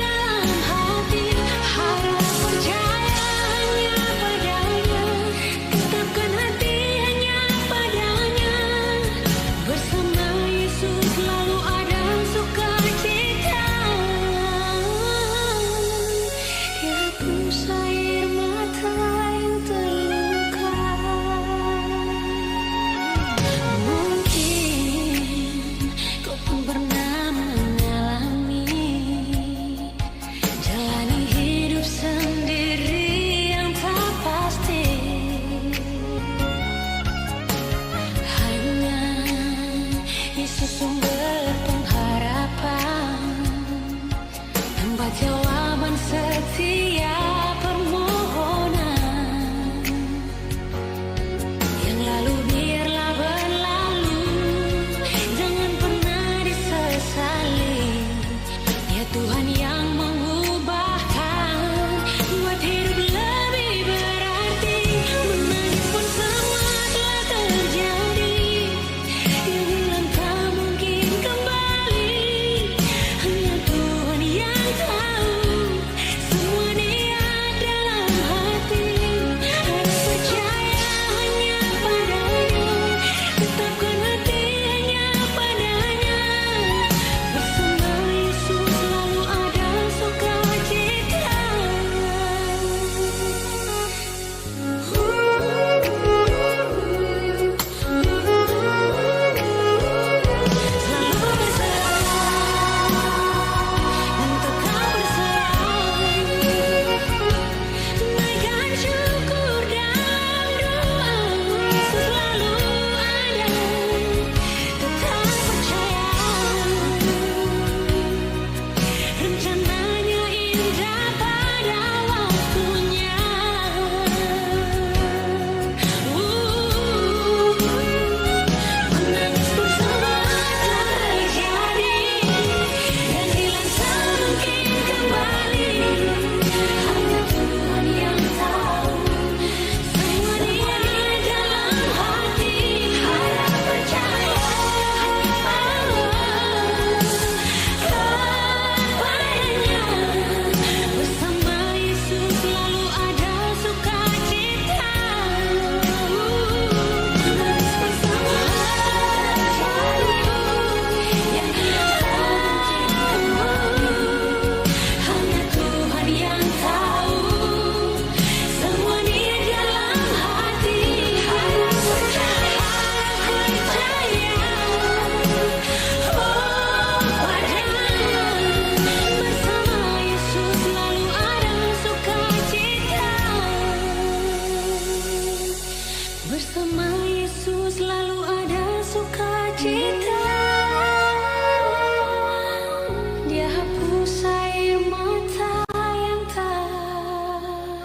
Sama Yesus selalu ada sukacita. Dia hapus air mata yang terluka.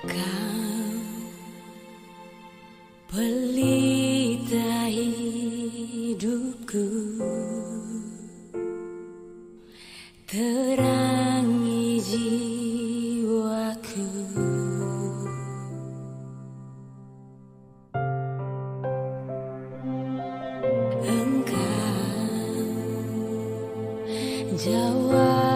Kau pelita hidupku, terangi jiwaku. Engkau jawab